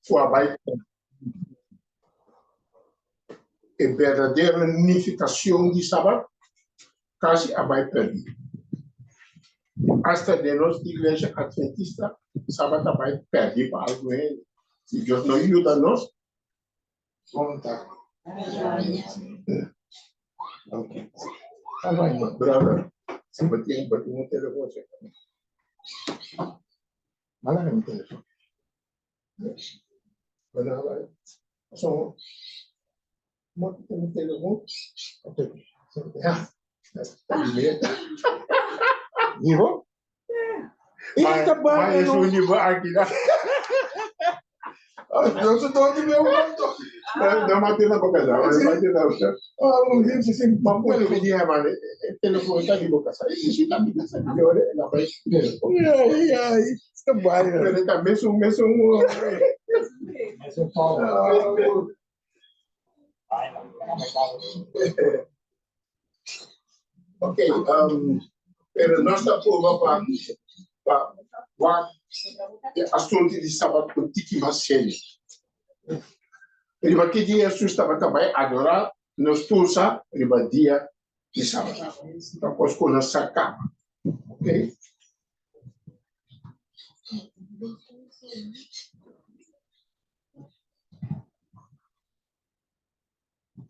Ku a bai e berdadero nifikashon di Sabat kasi a bai pèrdí. Asta den nos iglesia Adventista, Sabat a bai pèrdí pa algun hende. Si Dios no yuda nos, bon ta. Brother, si bo tin bo tin un telefon serka mi. Manda mi telefon. So, Digo? Maar is un nivo aki na. No se toque meu mundo. No mate na boca já, no mate na boca. Ah, um dia você sempre Ma pone que dia man, telefone tá de boca sai, isso tá me casa de hora, ela vai. Ai, ai, está bem. Pero tá mesmo mesmo. Mesmo power. Ok, pero nos ta proba pa pa wak e asuntu di Sabat un tiki mas serio. Riba ki dia Hesus tabata bai adorá nos tur sa riba dia di Sabat. Ta kos ku nos sa kaba. Ok.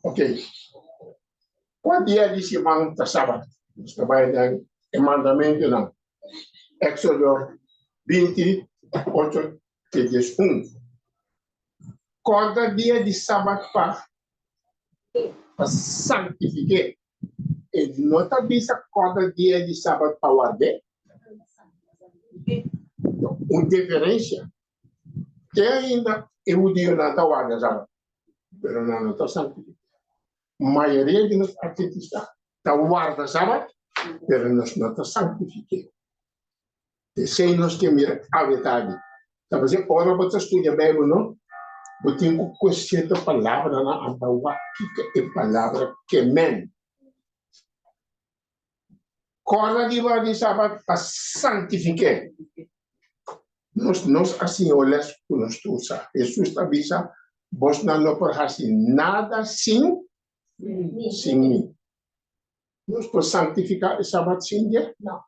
Ok. Kua dia di siman ta Sabat? Nos ta bai den e mandamentunan. Éxodo 20, 8 te 11. Kòrda dia di Sabat pa pa santifik'é. E no ta bisa kòrda dia di Sabat pa ward'é. Un diferensia. Te ainda e hudionan ta warda Sabat, pero nan no ta santifiká. Mayoria di nos atentista ta warda Sabat, pero nos no ta santifik'é. Esei nos ke mira awe tardi. Ta pasobra ora bo ta studia Beibel no, bo tin ku kue sierto palabranan anta wak kiko e palabra ke men. Kòrda di wak di Sabat pa santifik'é. Nos nos a siña un lès ku nos tur sa. Hesus ta bisa, Bosnan no por hasi nada sin sin mi. Nos por santifiká e Sabat sin dje? No.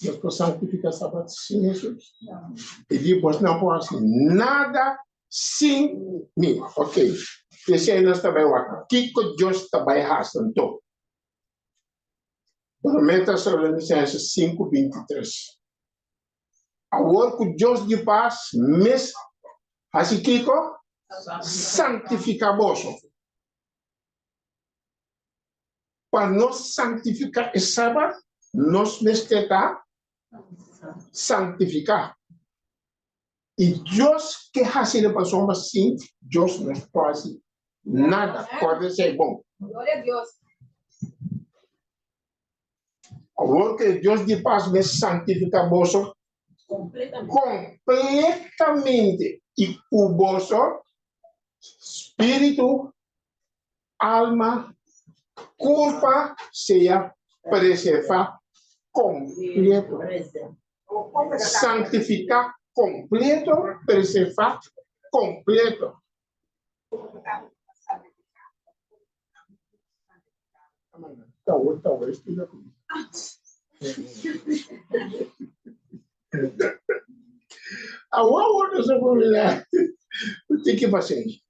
Nos por santifiká Sabat sin Hesus? No. E di, Bosnan por hasi nada sin mi. Ok. P'esei nos ta bai wak kiko Dios ta bai hasi anto. Promé Tesalonisenses 5, 23. Awor ku Dios di pas mes hasi kiko? Santifiká boso. Pa nos santifiká e Sabat, nos mester ta santifiká. I Dios ke hasi e pasobra sin Dios no por hasi nada. Kòrda esei bon. Awor ku e Dios di pas mes santifiká boso kompletamente i ku boso spiritu, alma, kurpa sea preservá kompleto. Santifiká kompleto, preservá kompleto. Awor awor nos a kumina un tiki pasenshi.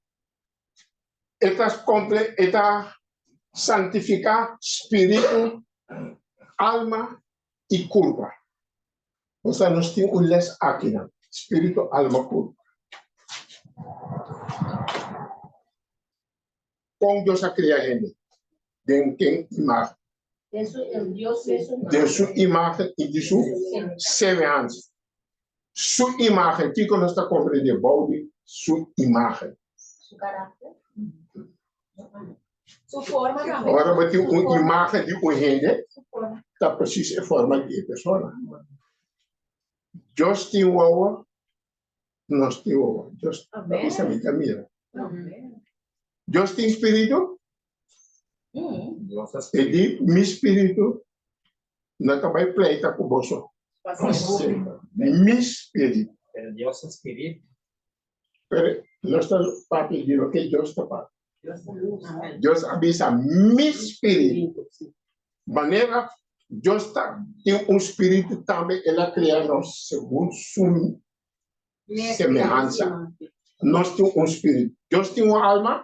E ta komple e ta santifiká spiritu, alma i kurpa. Osea nos tin un les akinan, spiritu, alma, kurpa. Kon Dios a kria hende? Den ken imágen? Den su imágen i di su semehansa. Su imágen, kiko nos ta komprendé bou di su imágen? Su karakter. Su forma tambe. Ora bo tin un imágen di un hende, ta presis e forma di e persona. Dios tin wowo, nos tin wowo. Dios ta bisa mi ta mira. Dios tin spiritu? E di, mi spiritu no ta bai pleita ku boso. Mi spiritu. Pero Dios ta spiritu. Pero nos ta papia di loke Dios ta papia. Dios ta lus. Dios a bisa mi spiritu. Manera Dios ta tin un spiritu tambe el a krea nos segun su semehansa. Nos tin un spiritu. Dios tin un alma?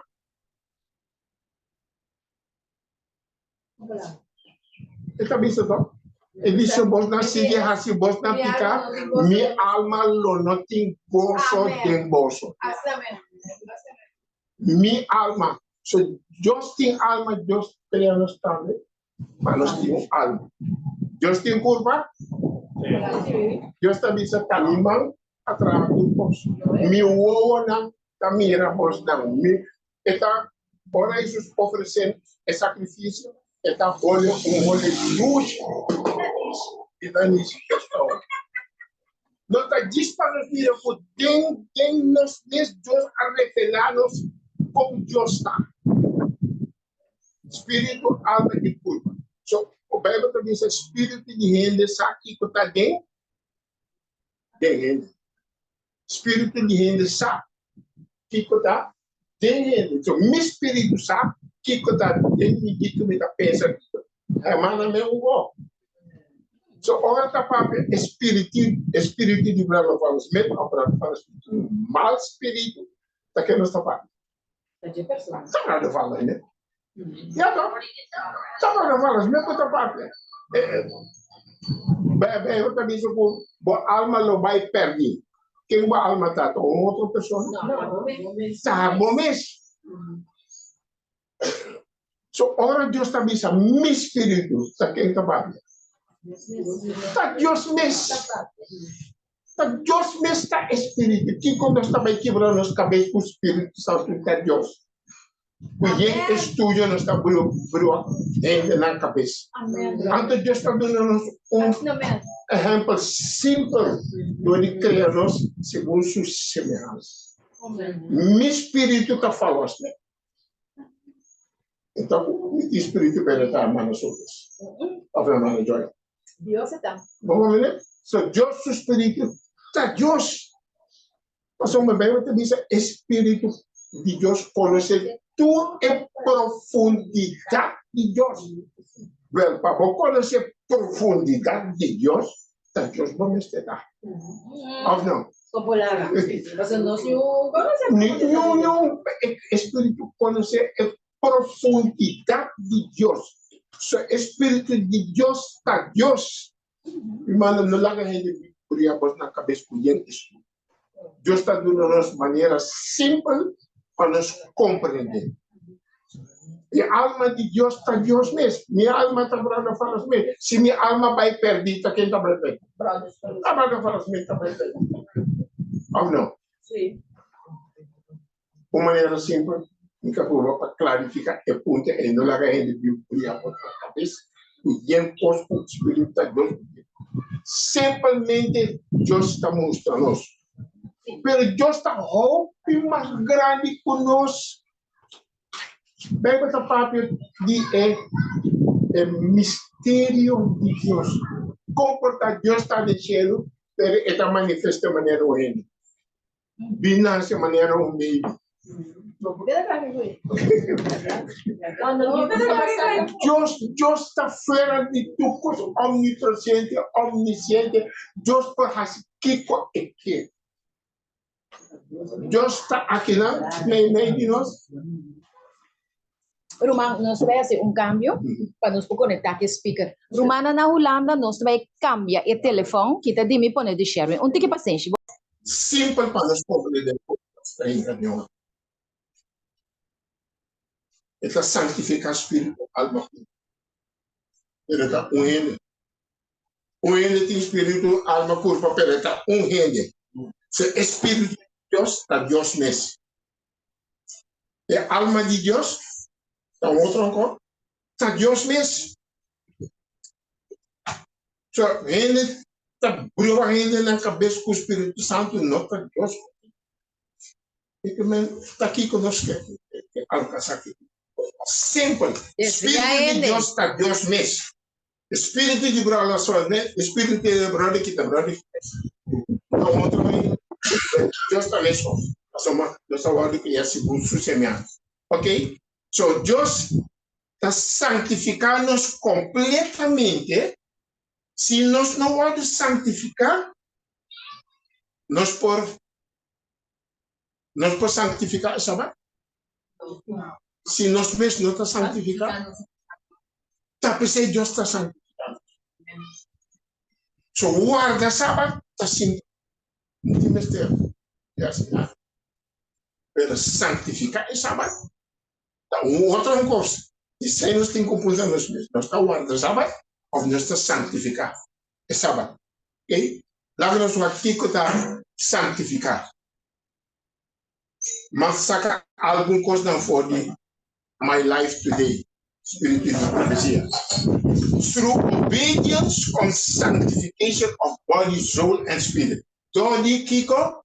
E ta bisa to. E di si bosnan sigui hasi bosnan piká, mi alma lo no tin goso den boso. Mi alma. So Dios tin alma, Dios krea nos tambe, pa nos tin un alma. Dios tin kurpa? Dios ta bisa ta mi man a traha tur kos. Mi wowonan ta mira bosnan. Mi E ta, ora Hesus ofresé e sakrifisio, e ta hole un hole dushi i ta nisi Dios ta hopi. No ta djis pa nos mira ku den den nos mes Dios a revelá nos kon Dios ta, spiritu, alma i kurpa. So, Beibel ta bisa spiritu di hende sa kiko ta den den hende. Spiritu di hende sa kiko ta den hende. So mi spiritu sa kiko ta den mi, kiko mi ta pensa, kiko. Hermana me un So ora ta papia e spiritu, e spiritu di brother Wallace Smith of brother Wallace Smith, un mal spiritu, ta ke nos ta papia? Ta dje persona. Ta brother Wallace Smith. Ja toch? Ta brother Wallace Smith ku ta papia. Bijbel ta bisa ku bo alma lo bai pèrdí. Ken bo alma ta? Ta un otro persona? No, bo mes. Ta bo mes. So ora Dios ta bisa mi spiritu, ta ken ta papia? Ta Dios mes. Ta Dios mes ta e spiritu. Kiko nos ta bai kibra nos kabes ku Spiritu Santu ta Dios? Ku yen estudio nos ta brua hende nan kabes. Anto Dios ta duna nos un ehèmpel simpel dor di krea nos segun su semehansa. Mi spiritu ta falos ne. E ta ku mi spiritu pero ta hermano Sotos of hermano Joy. Dios e ta. Bo comprende? So Dios su spiritu ta Dios. Pasobra Bijbel ta bisa e spiritu di Dios conoce tur e profundidad di Dios. Wel, pa bo conoce profundidad di Dios, ta Dios bo mester ta. Of no? Popular. Pasobra nos niun conoce. Niun, niun. E spiritu conoce e profundidad di Dios. So e spiritu di Dios ta Dios. Hermano, no laga hende bria bos na cabes cu yen estudio. Dios ta duna nos manera simpel pa nos comprende. E alma di Dios ta Dios mes. Mi alma ta brada faras mes. Si mi alma bai perdi, ta ken ta bai perdi? Ta brada faras mes ta bai perdi. Of no? Sí. Un manera simpel, mi ta purba pa klarifiká e punto ei, no laga hende bin bria bo na kabes ku yen kos ku spiritu ta Dios ku tin. Simpelmente Dios ta mustra nos. Pero Dios ta hopi mas grandi ku nos. Beibel ta papia di e e misterio di Dios. Kon por ta Dios ta den shelu, pero e ta manifesta manera un hende? Bin nase manera un baby. Dios, Dios ta fuera di tur kos, omnipresente, omnisciente. Dios por hasi kiko e ke. Dios ta akinan meimei di nos. Ruman, nos ta bai hasi un kambio pa nos por konektá ku e speaker. Rumannan na Hulanda, nos ta bai kambia e telefòn ki ta di mi pone di Sherwin. Un tiki pasenshi. Simpel pa nos komprendé kon nos ta hinka den otro. E ta santifiká spiritu, alma ku kurpa. Pero e ta un hende. Un hende tin spiritu, alma, kurpa, pero e ta un hende. So e spiritu di Dios ta Dios mes. E alma di Dios ta un otro ankor, ta Dios mes. So, hende ta brua hende nan kabes ku Spiritu Santu, no ta Dios. E ke men ta kiko nos ke alkansa aki. Simpel. Spiritu di Dios ta Dios mes. Spiritu di brother Solme, spiritu di brother kita brother. Ta un otro hende. Dios ta meskos. Pasobra nos ta wòrdu kriá segun su semehansa. Ok? So Dios ta santifiká nos kompletamente. Si nos no wòrdu santifiká, nos por nos por santifiká e sabat? Si nos mes no ta santifiká, ta p'esei Dios ta santifiká nos. So warda sabat ta simpel. No tin mester di hasi nada. Pero santifiká e sabat ta un otro kos. Esei nos tin ku puntra nos mes, nos ta warda sabat òf nos ta santifiká e sabat? Oke, laga nos wak kiko ta santifiká. Mas saka algun kosnan for di My Life Today, Spiritu di Profesia. Through obedience comes sanctification of body, soul and spirit. Dor di kiko?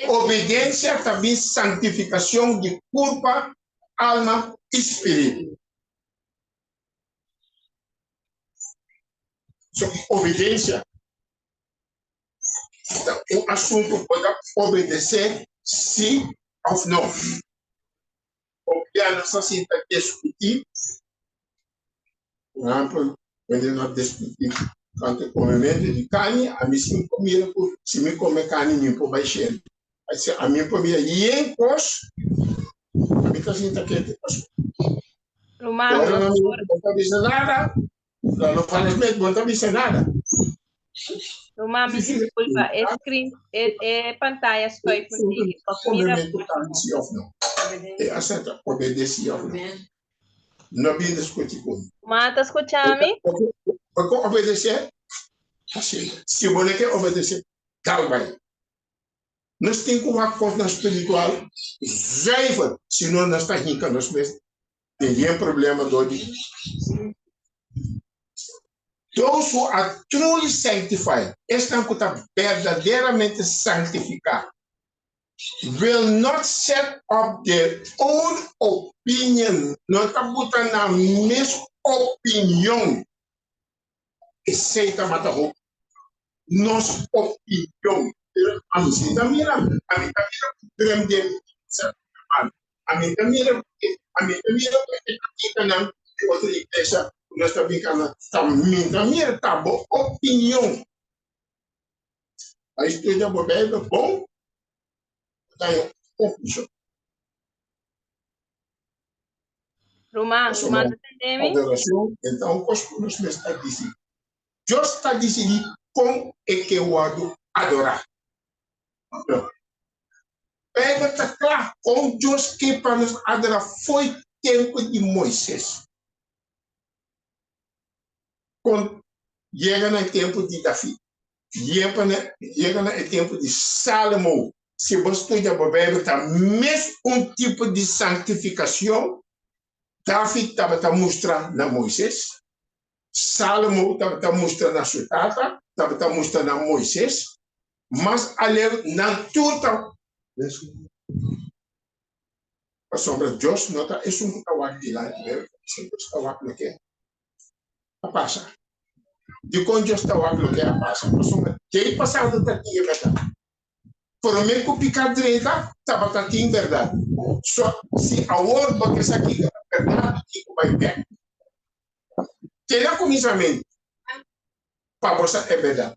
Obedensia ta bin santifikashon di kurpa, alma i spiritu. So, obedensia ta un asuntu bo ta obedesé si òf no. Obia nos a sinta diskutí, por ehèmpel, wanneer nos a diskutí tokante komementu di karni, ami si mi por mira ku si mi kome karni mi por bai shelu. Así ami por mira yen kos, ami ta sinta kete pasobra Ruman, ora nos nan por no ta bisa nada, nan no fala mes, bo no ta bisa nada. Ruman, mi disculpa, e screen, e, e pantalla schuif un tiki. Mira, Komementu karni si òf no. E acepta obedeci òf no. No bin discuti ku mi. Ruman, ta escucha mi? Bo ke obedece? Hasi. Si bo no ke obedece, dal bai. Nos tin ku wak kosnan spiritual zuiver, sino nos ta hinka nos mes den yen problema dor di Those who are truly sanctified, esnan ku ta berdaderamente sanktifiká, will not set up their own opinion, no ta buta nan mes opinion. Esei tabata hopi nos opinion. Pero ami si ta mira, ami ta mira ku drem den mi man. Ami ta mira ku e, ami ta mira ku e atitanan di otro iglesia ku nos ta bin kana. Ta mi ta mira, ta bo opinion. Bai studia bo Bijbel bon, bo ta haña konklushon. Ruman, ruman ta tende mi? Adoracion e ta un cos cu nos mester dicidi. Dios ta dicidi con e ke wordo adora. Bijbel ta cla con Dios ke pa nos adora fo'i tempo di Moises. Con yega na e tempo di David, yega na e tempo di Salomo. Si bo studia bo Bijbel ta mes un tipo di santificacion David tabata mustra na Moises, Salomo tabata mustra na su tata, tabata mustra na Moises, mas aleu nan tur ta pasobra Dios no ta esun ku ta wak dilanti, pero Dios ta wak loke a pasa. Dikon Dios ta wak loke a pasa? Pasobra den pasado ta tin e bèrdat. Promé ku piká drenta tabata tin bèrdat. So, si awor bo ke sa kiko ta bèrdat, bo tin ku bai bèk te na kuminsamentu pa bo sa e bèrdat.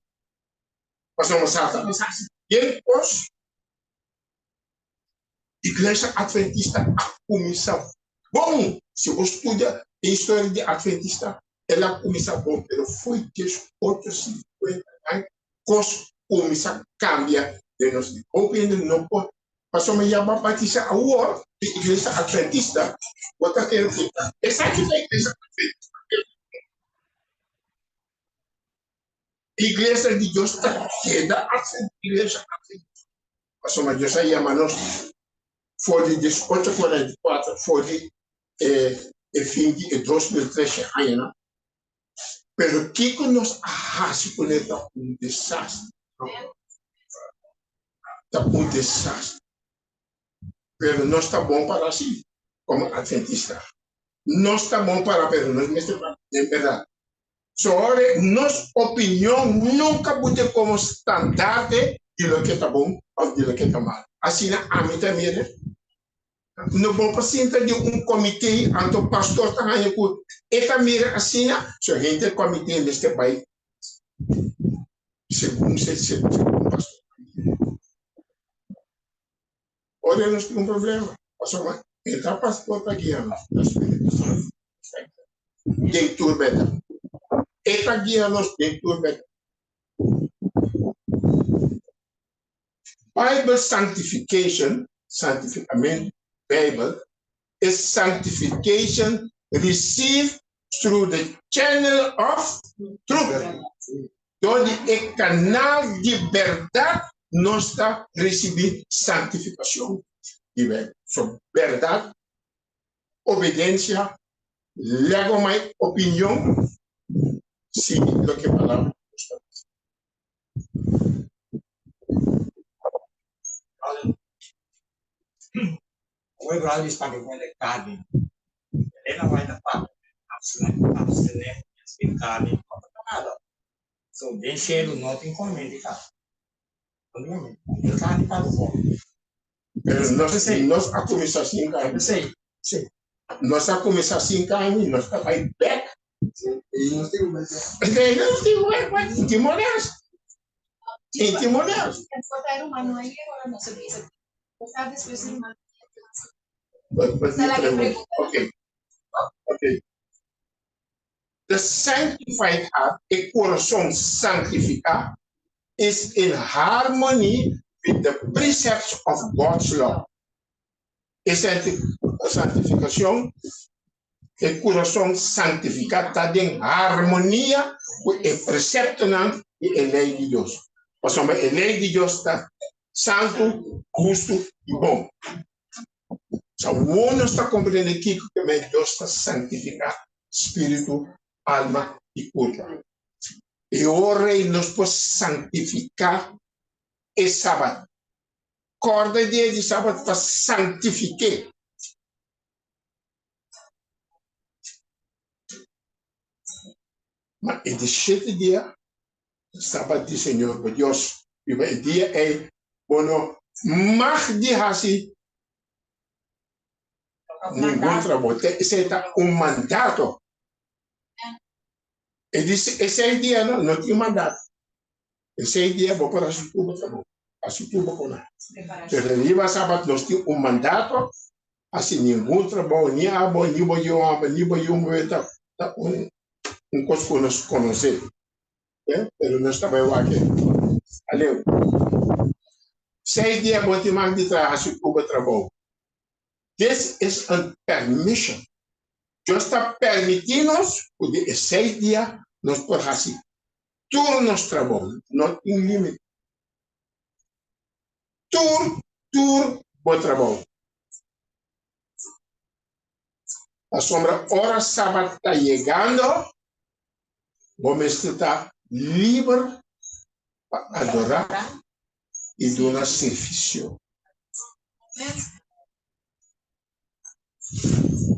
Pasobra Satanas hasi bien kos. Iglesia Adventista a kuminsá bon. Si bo studia e historia di Adventista, el a kuminsá bon, pero fo'i diesocho sinkuenta aña kos kuminsá kambia den nos. Hopi hende no por, pasobra ya bo a batisá awor di Iglesia Adventista, bo ta kere ku esaki ta Iglesia Adventista. Iglesia di Dios ta keda Iglesia Adventista. Pasobra Dios a yama nos for di diesocho kuarenta i kuater, for di e fin di e 2013 añanan. Pero kiko nos a hasi kuné ta un desastre. Ta un desastre. Pero nos ta bon para si komo adventista. Nos ta bon para, pero nos mester para den bèrdat. So ora nos opinion nunka bute komo standarte. di loke ta bon òf di loke ta mal. Asina ami ta mira. No bon pa sinta den un komité anto pastor ta haña ku e ta mira asina, so henter komité mester bai segun segun pastor ta mira. Ora nos tin un problema, pasobra e ta pastor ta guia nos, ta Spiritu Santu ta guia nos den tur bèrdat. E ta guia nos den tur bèrdat. Bible sanctification, santificamentu Bijbel, is sanctification received through the channel of truth. Dor di e kanal di bèrdat nos ta risibí santifikashon di Bijbel. So, bèrdat, obedensia, lego mai opinion, sigui loke palabra di Dios ta bisa. Hoy brother is papia con de carne. Elena vai na papia. Abstinent, sin carne, no ta nada. So den cielo no tin come di carne. No tin come. El carne pa bo come. Pero nos, nos a cuminsa sin carne. Sí, sí. Nos a cuminsa sin carne, nos ta bai back. Y nos tin un E nos tin un back, Timoneas. Tin timoneas. Ok. Ok. The sanctified heart, e corazon santifica, is in harmony with the precepts of God's law. E santificacion, e corazon santifica ta den harmonia cu e preceptonan di e ley di Dios. Pasobra e ley di Dios ta santu, hustu i bon. Sa awor nos ta komprende kiko ke men Dios ta santifiká spiritu, alma i kurpa. E ora ei nos por santifiká e Sabat. Kòrda e dia di Sabat pa santifik'é. Ma e di shete dia Sabat di Señor bo Dios. Riba e dia ei bo no mag di hasi ningun trabou. Te esei ta un mandato. E di esei dia no, no tin mandato. Esei dia bo por hasi tur bo trabou, hasi tur bo kona. Pero riba Sabat nos tin un mandato, hasi ningun trabou, ni abo, ni bo yu homber, ni bo yu muher, ta ta un un kos ku nos konosé. Pero nos ta bai wak e aleu. Seis dia bo tin mag di traha hasi tur bo trabou. This is a permission. Dios ta permití nos ku di e seis dia nos por hasi tur nos trabou. No tin límite. Tur, tur bo trabou. Pasobra ora Sabat ta yegando, bo mester ta liber pa adorá i duna servisio.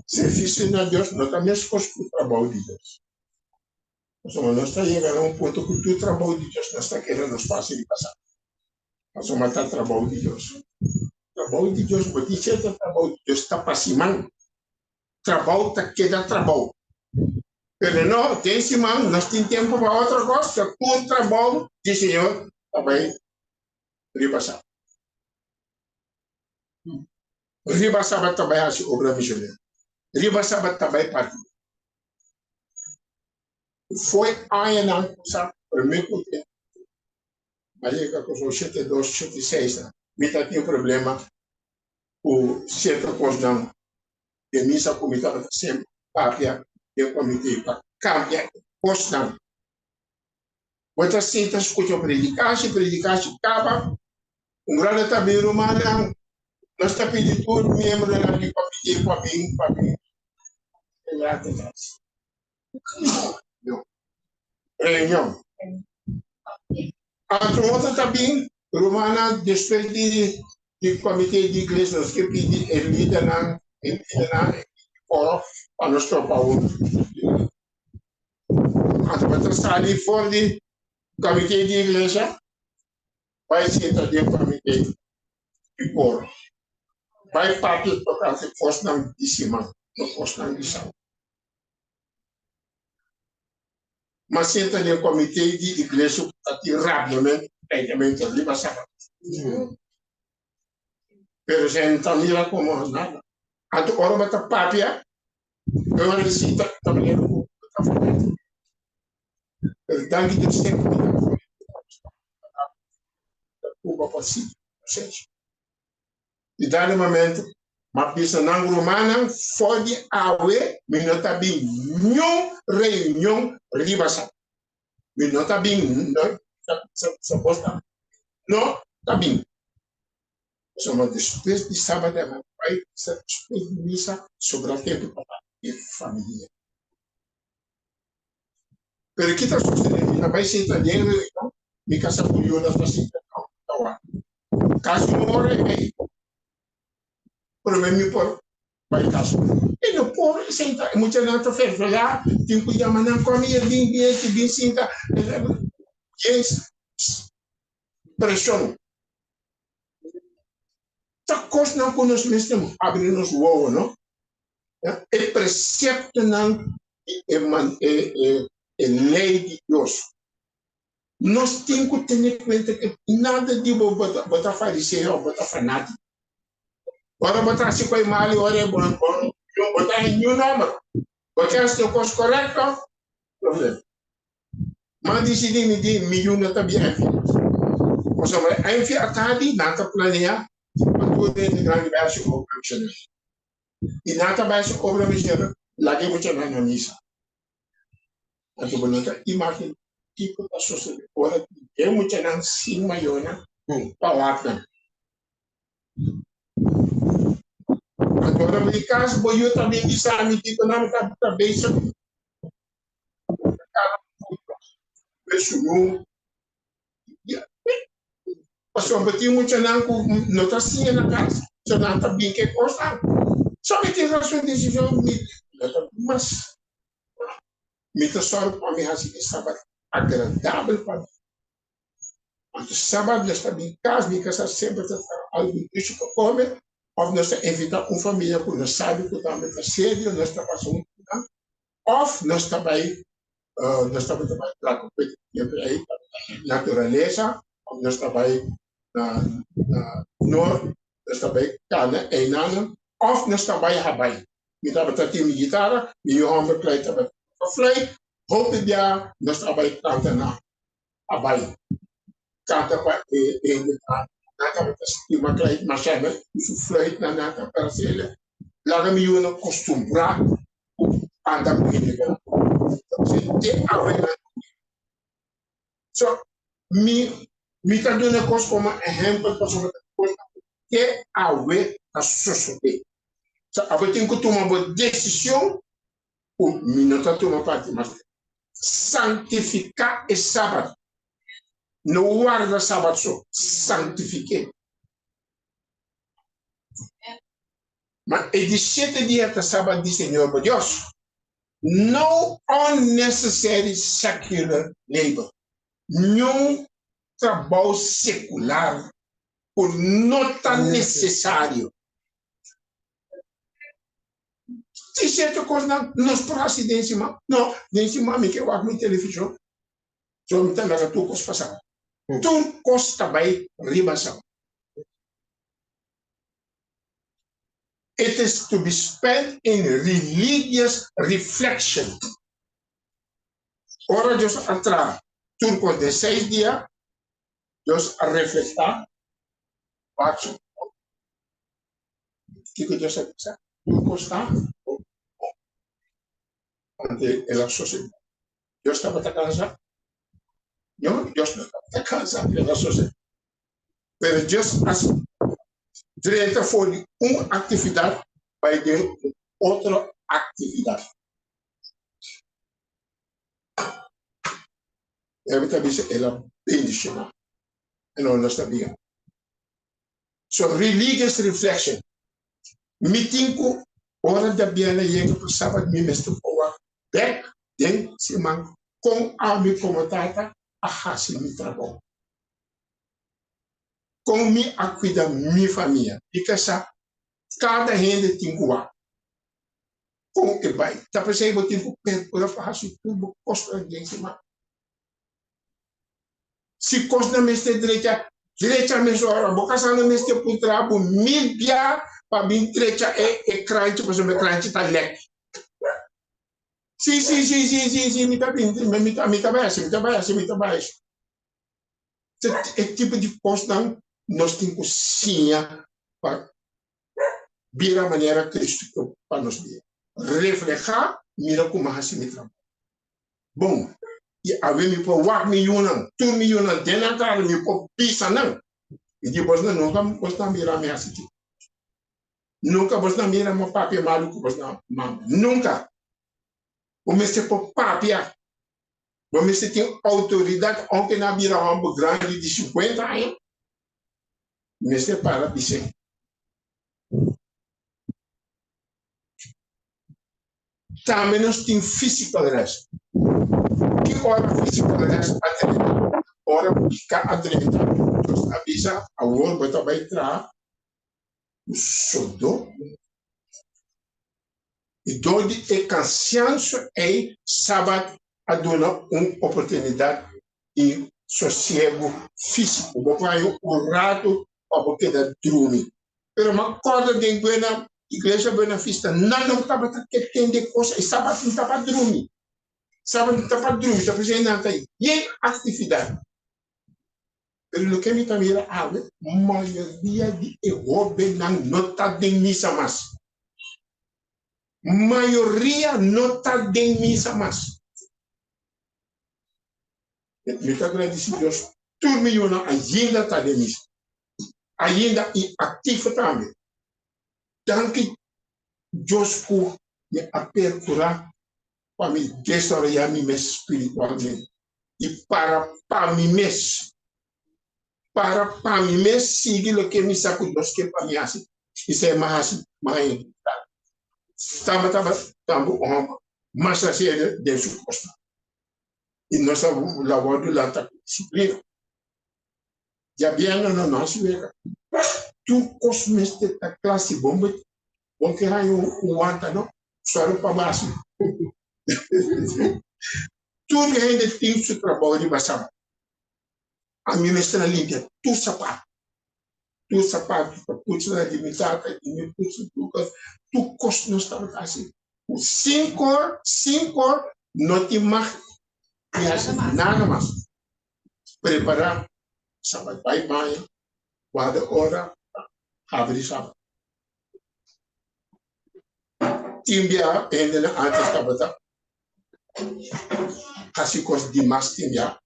Servisio na Dios no ta meskos ku trabou di Dios. Pasobra nos ta yega na un punto ku tur trabou di Dios nos ta kere nos pasa di pasa. Pasobra ta trabou di Dios. Trabou di Dios, bo tin sierto trabou di Dios ta pa siman. Trabou ta keda trabou. Pero no, den siman nos tin tempu pa otro kos, so tur trabou di Señor ta bai riba sabat. Riba sabat ta bai hasi obra misionero. Riba sabat ta bai parti. Foi añanan ku sa promé ku te a yega ku so shete dos, shete seis nan, mi ta tin problema ku sierto kosnan den misa ku mi tabata semper papia den komité pa kambia e kosnan. Bo ta sinta skucha predikashi, predikashi kaba, un bròder ta bin, Rumannan, nos ta pidi tur miembronan di komité pa bin pa bin reunion. Anto otro ta bin, Rumannan, despues di di komité di iglesia nos ke pidi e lidernan, e lidernan di koro pa nos topa huntu. Anto bo ta sali for di komité di iglesia. Bai sinta den comité di coro. Bai papia tocante cosnan di siman, no cosnan di sabat. Ma sinta den comité di iglesia cu ta tin rabiamento, pleitamentu riba sabat. Pero esei no ta mira como nada. Anto ora bo ta papia, e ora di sinta ta manera cu bo ta fanatico. Pero danki Dios semper mi ta Cuba pa sigui proceso. Di dado momento m'a bisa nan rumannan for di awe mi no ta bin niun reunion riba sa. Mi no ta bin no sa bos ta no ta bin. Pasobra despues di sabat e bai bisa despues di misa sobra tempo pa e familia. Pero ki ta sucede? Mi ta bai sinta den reunion, mi casa cu Jonas ta sinta den ta wak. Casi un ora y medio prome mi por bai cas. E no por sinta, e muchanan ta fervela, tin cu yama nan, come hier, bin bin aki, bin sinta. Yes, presion. Ta cosnan cu nos mester abri nos wowo, no? E preceptonan di e ley di Dios. Nos tin cu tene cuenta cu nada di bo bo ta fariseo of bo ta fanatico. Ora bo ta haci coy mal y ora e bon, bo ta haña niun nomber. Bo ta haci e cos corecto, problema. M'a dicidi mi di mi yu no ta bin Enfi mas. Pasobra Enfi a tardi nan ta planea pa tur hende grandi bai haci obra misionero. I nan ta bai haci obra misionero laga e muchanan na misa. Anto bo no ta imagina kiko ta sosode ora di e muchanan sin mayornan pa wak nan. Anto ora bo di kas bo yu ta bin bisa mi kiko nan ta bezig. Pasobra tin muchanan ku no ta siña na kas, so nan ta bin ke kosnan. So mi tin rason desishon mi no ta bin mas. Mi ta sòru pa mi hasi e sabat agradabel pa mi. Anto sabat nos ta bin kas, mi kasá semper ta traha algun dushi pa kome òf nos ta invitá un famia ku nos sabi ku tambe ta serio, nos ta pasa un nan. Of nos ta bai nos tabata bai trata ku tempu ei naturalesa of nos ta bai na na nort nos ta bai kana einanan of nos ta bai Habai. Mi tabata tin mi gitara, mi yu hòmber Clyde tabata toka fluit, hopi bia nos ta bai kanta na Habai, kanta pa e hende nan tabata stima Clyde masha ku su fluit nan nan ta parasele laga mi yunan kostumbrá ku anda ku hende grandi. Entonces te awe nan So mi mi ta duna kos komo ehèmpel pasobra ta kosnan ku te awe ta sosodé. So abo tin ku tuma bo desishon ku mi no ta tuma parti mas. Santifiká e sabat. No warda sabat so, santifik'é. Ma e di shete dia ta sabat di Señor bo Dios. No unnecessary secular labor, niun trabou sekular ku no ta nesesario. Tin sierto kosnan nos por hasi den siman. No, den siman mi ke wak mi televishon, so mi ta laga tur kos pasa. Tur kos ta bai riba sabat. It is to be spent in religious reflection. Ora Dios a traha tur kos den seis dia, Dios a reflektá wak su trabou. Kiko Dios a bisa? Tur kos ta bon. Anto el a sosegá. Dios tabata kansa? No, Dios no tabata kansa, el a sosegá. Pero Dios a drenta for di un actividad bai den un otro actividad. Bijbel ta bisa el a bendiciona. En no nos ta bia. So religious reflection. Mi tin cu ora diabièrnè yega pa sabat mi mester por wak bek den siman con ami como tata a haci mi trabou. Kon mi a kuida mi famia? Mi ke sa kada hende tin ku wak kon e bai. Ta p'esei bo tin ku perkura pa hasi tur bo kosnan den siman. Si kosnan mester drecha, drecha mesora. Bo kasá no mester puntra bo mil bia pa bin drecha e e kranchi pasobra e kranchi ta lèk. Si, si, si, si, si, si, mi ta bin, mi ta, mi ta bai hasi, mi ta bai hasi, mi ta bai hasi. E tipo di kosnan nos tin ku siña pa bira manera Kristu ke pa nos bira. Reflehá, mira kuma hasi mi trabou. Bon, i awe mi por wak mi yunan, tur mi yunan den nan kara, mi por bisa nan. I di bosnan, nunka bosnan mira mi hasi kiko. Nunka bosnan mira mi papia malu ku bosnan mama. Nunka. Bo mester por papia. Bo mester tin outoridat, ounke nan a bira hòmber grandi di sinkuenta aña. Mester para bis'é. Tambe nos tin physical rest. Ki ora physical rest a drenta? Ora piká a drenta, nos a bisa, awor bo ta bai traha ku sodó. I dor di e kansianso ei, Sabat a duna un oportunidat di sosiegu físiko. Bo por haña un ratu pa bo keda drumi. Pero mi kòrda den buena iglesia Buena Vista, nan no tabata ke tende kos ei. Sabat no tabata drumi. Sabat no tabata drumi, ta p'esei nan ta yen aktividat. Pero loke mi ta mira awe, mayoria di e hóbennan no ta den misa mas. Mayoria no ta den misa mas. Mi ta gradisí Dios tur mi yunan ainda ta den misa. Ainda i aktivo tambe. Danki Dios ku mi a perkurá pa mi desaroyá mi mes spiritualmente i para pa mi mes. Para pa mi mes sigui loke mi sa ku Dios ke pa mi hasi i sa e mi a hasi mi a haña resultado. Tamba tabata tambe un hòmber masha serio den su kosnan i nos a labor durante ku disiplina. Djabièrnè no no hasi wega. Tur kos mester ta kla si bon bo ke haña un wanta no sòru pa bo hasi. Tur hende tin su trabou riba sábado. Ami mester a limpia tur sapato, tur sapato pa putsa di mi tata, di mi putsa tur kos, tur kos nos tabata hasi. Ku sinkor, sinkor no tin mag di hasi nada mas. Prepará sabat bai baña, guarda ora pa habri sabat. Tin bia hendenan antes tabata hasi kos dimas tin bia.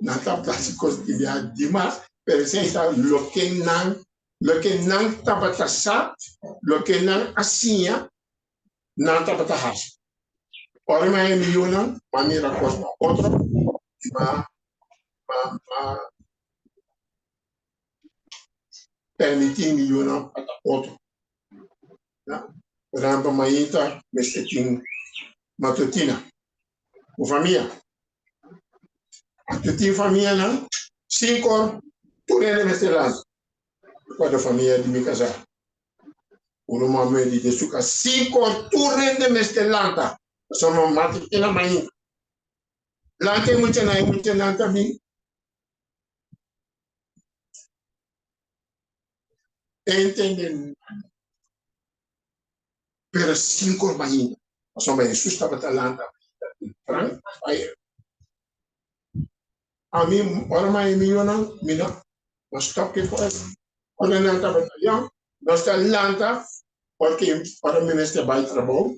Nan tabata hasi kos tin bia dimas, pero esei ta loke nan loke nan tabata sa, loke nan a siña, nan tabata hasi. Ora mi a mi yunan, mi a mira kos na otro, mi a mi a permití mi yunan pa ta otro. Por ehempel, mainta mester tin matutina ku famia. Anto tin famianan sinkor tur hende mester lansa. Kuater famia di mi kasá. Un ruman muhé di den su kas sinkor tur hende mester lanta. Pasobra matutina mainta. Lanta e muchanan, e muchanan ta bin. Entende nada. Pero sinkor mainta. Pasobra Hesus tabata lanta mainta tempran pa e. Ami, ora mi a mi yunan, mi no no stop ki kos. Ora nan tabata yòn, nos ta lanta porque ora mi mester bai trabou,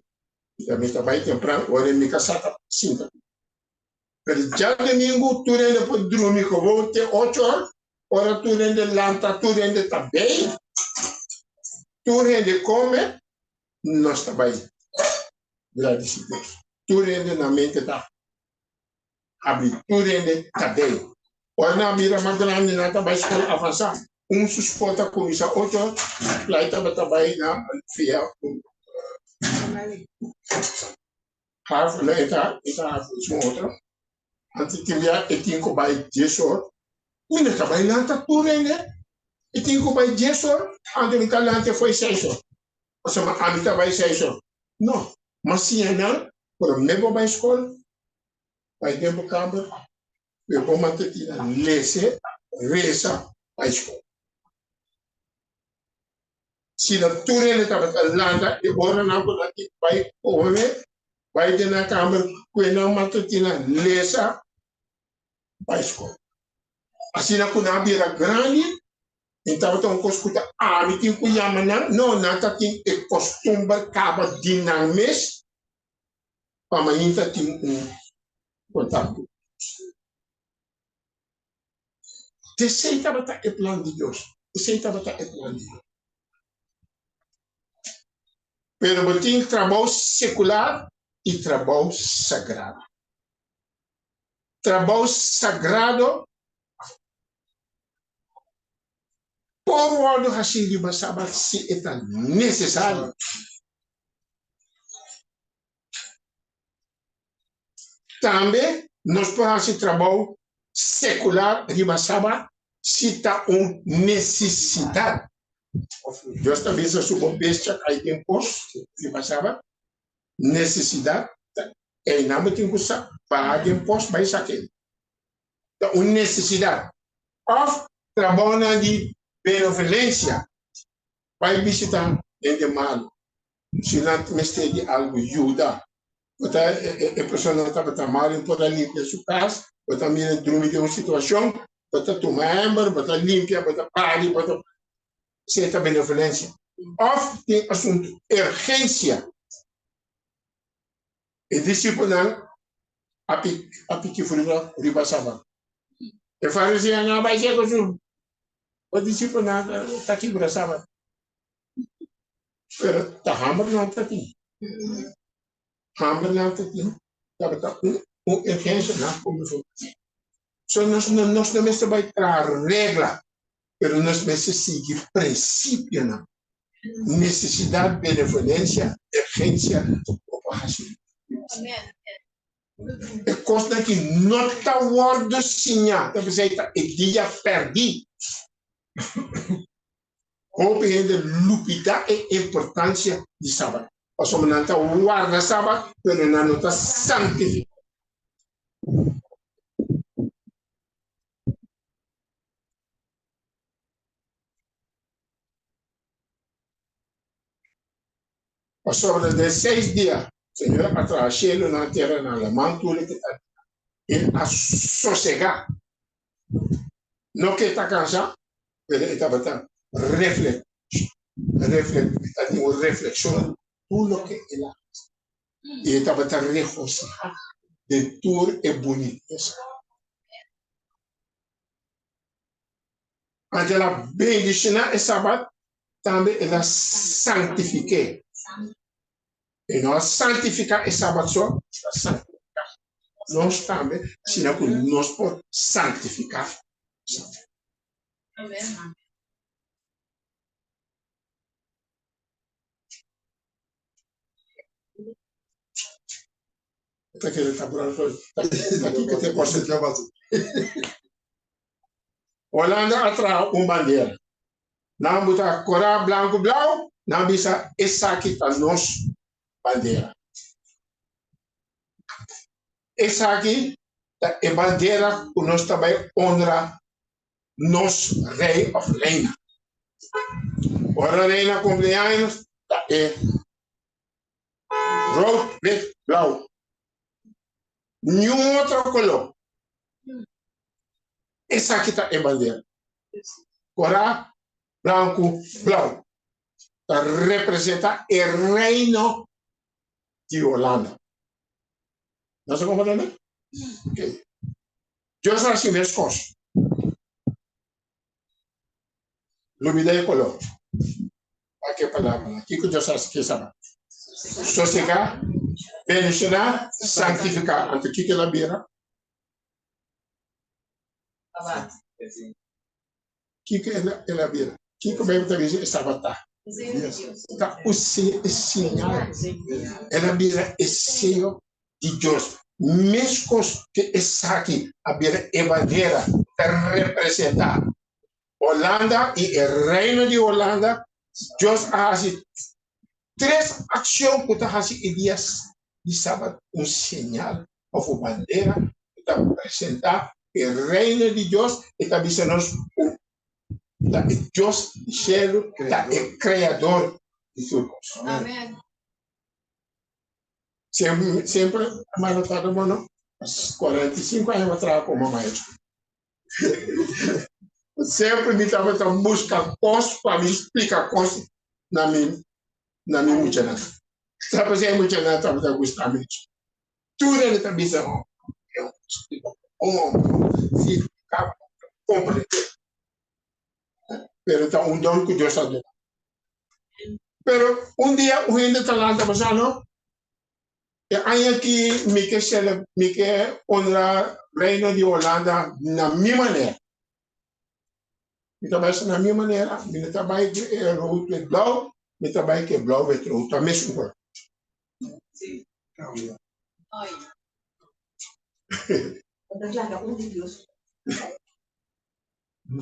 mi ta bai tempran, ora mi kasá ta sinta. Pero djadumingu tur hende por drumi gewoon te ocho or, ora tur hende lanta, tur hende ta bei, tur hende kome, nos ta bai gradisi Dios. Tur hende na mente ta habri, tur hende ta bei. Ora nan a bira mas grandi, nan ta bai skol avansá. Un su skol ta kuminsá ocho or, Clay tabata bai na via Half no e ta e ta half es un otro. Antes tin bia e tin ku bai dies or. Mi no ta bai lanta tur hende. I tin ku bai diesor, anto mi ta lanta fo'i seisor. Pasobra ami ta bai seisor. No, m'a siña nan promé bo bai skol, bai den bo kamber, ku e bo matutina lese, resa, bai skol. Si na tur hende tabata lanta e oranan ku nan tin bai kome, bai den nan kamber, ku e nan matutina lesa, bai skol. Asina ku nan a bira grandi, e tabata un kos ku ta ami tin ku yama nan, no, nan ta tin e kostumber kaba di nan mes pa mainta tin un kontakto ku Dios. Esei tabata e plan di Dios, esei tabata e plan di Dios. Pero bo tin trabou sekular i trabou sagrado. Trabou sagrado por wòrdu hasí riba Sabat si e ta nesesario. Tambe nos por hasi trabou sekular riba Sabat si ta un nesesidat. Dios ta bisa su bo bestia kai den pos riba Sabat. Nesesidat ta einan bo tin ku sa baha den pos bai sak'é. Ta un nesesidat. Òf trabounan di benevolensia, bai bishita hende malu. Si nan mester di algu yuda, bo ta e persona tabata malu i por a limpia su kas, bo ta mira drumi den un situashon, bo ta tuma hèmber, bo ta limpia, bo ta bari, bo ta Esei ta benevolensia. Òf tin asuntu urgensia. E disipelnan a a piki fruta riba sabat. E fariseonan a bai seka su bo disipelnan ta kibra sabat. Pero ta hamber nan ta tin. Hamber nan ta tin. Tabata un urgensia nan kome fruta. So nos no mester bai traha regla pero nos mester sigui prinsipionan. Nesesidat, benevolensia, urgensia bo por hasi. E kosnan ki no ta wòrdu siñá, ta p'esei ta e dia pèrdí. Hopi hende lubidá e importansia di Sabat, pasobra nan ta warda Sabat, pero nan no ta santifiká. Pasobra den seis dia Señor a traha shelunan, teranan, laman, tur loke ta den nan. El a sosegá. No ke ta kansá, pero e tabata reflek, reflek, e tabatin un reflekshon tur loke el a hasi. I e tabata regosihá den tur e bunitesa. Anto el a bendishoná e Sabat, tambe el a santifik'é. E no a santifiká e Sabat so, el a santifiká nos tambe, asina ku nos por santifiká Sabat. Ta kere ta bra ta kiko te kos. Holanda a traha un bandera. Nan buta kora blanku blau, nan bisa esaki ta nos bandera. Esaki ta e bandera ku nos ta bai honra nos rei of reina. Ora reina cumpleaños ta e rood, wit, blauw. Niun otro color. Esaki ta e bandera. Cora, blanco, blauw. Ta representa e reino di Holanda. Nos a comprende? Ok. Dios a hasi meskos. Lubida e koló. Wak e palabranan. Kiko Dios a hasi ku e sabat? Sosegá, bendishoná, santifiká. Anto kiko el a bira? Kiko el a bira? Kiko Beibel ta bisa e sabat ta? Ta un señal. El a bira e seyo di Dios. Meskos ku esaki a bira e bandera ta representá Holanda i e Reino di Holanda, Dios a hasi tres akshon ku ta hasi e dia di sabat un señal òf un bandera ku ta presentá e Reino di Dios i ta bisa nos ku ta e Dios di shelu ta e Kreador di tur kos. Semper, semper hermano ta bueno, 45 aña a traha como maestro. Semper mi tabata busca cos pa mi explica cos na mi na mi muchanan. Sabe si e muchanan tabata gusta mi. Tur hende ta bisa, oh, eu explico como, si comprende. Pero ta un don ku Dios a duna. Pero un dia un hende ta lanta pasá no, e aña aki mi ke sele mi ke honra Reino di Holanda na mi manera. Mi ta bai na mi manera, mi no ta bai ku e rood wit blauw, mi ta bai ku e blauw wit rood, ta mesun kos.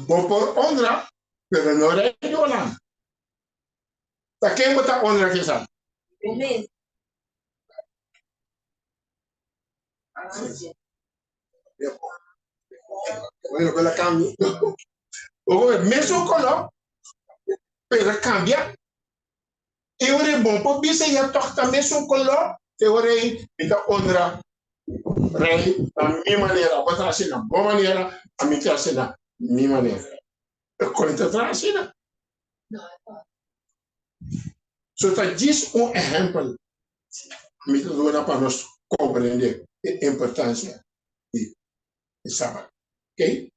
Bo por honra, pero no rey di Holanda. Ta ken bo ta honra kisa? Bueno, con la cambio. Oye, mesun color, pero cambia. E ora e bon por bisa ya toch ta mesun color, e ora ei mi ta honra rey na mi manera. Bo ta hasi na bo manera, ami ta hasi na mi manera. E kon ta traha asina. So ta djis un ehempel mi ta duna pa nos comprende e importancia di e Sabat. Ok?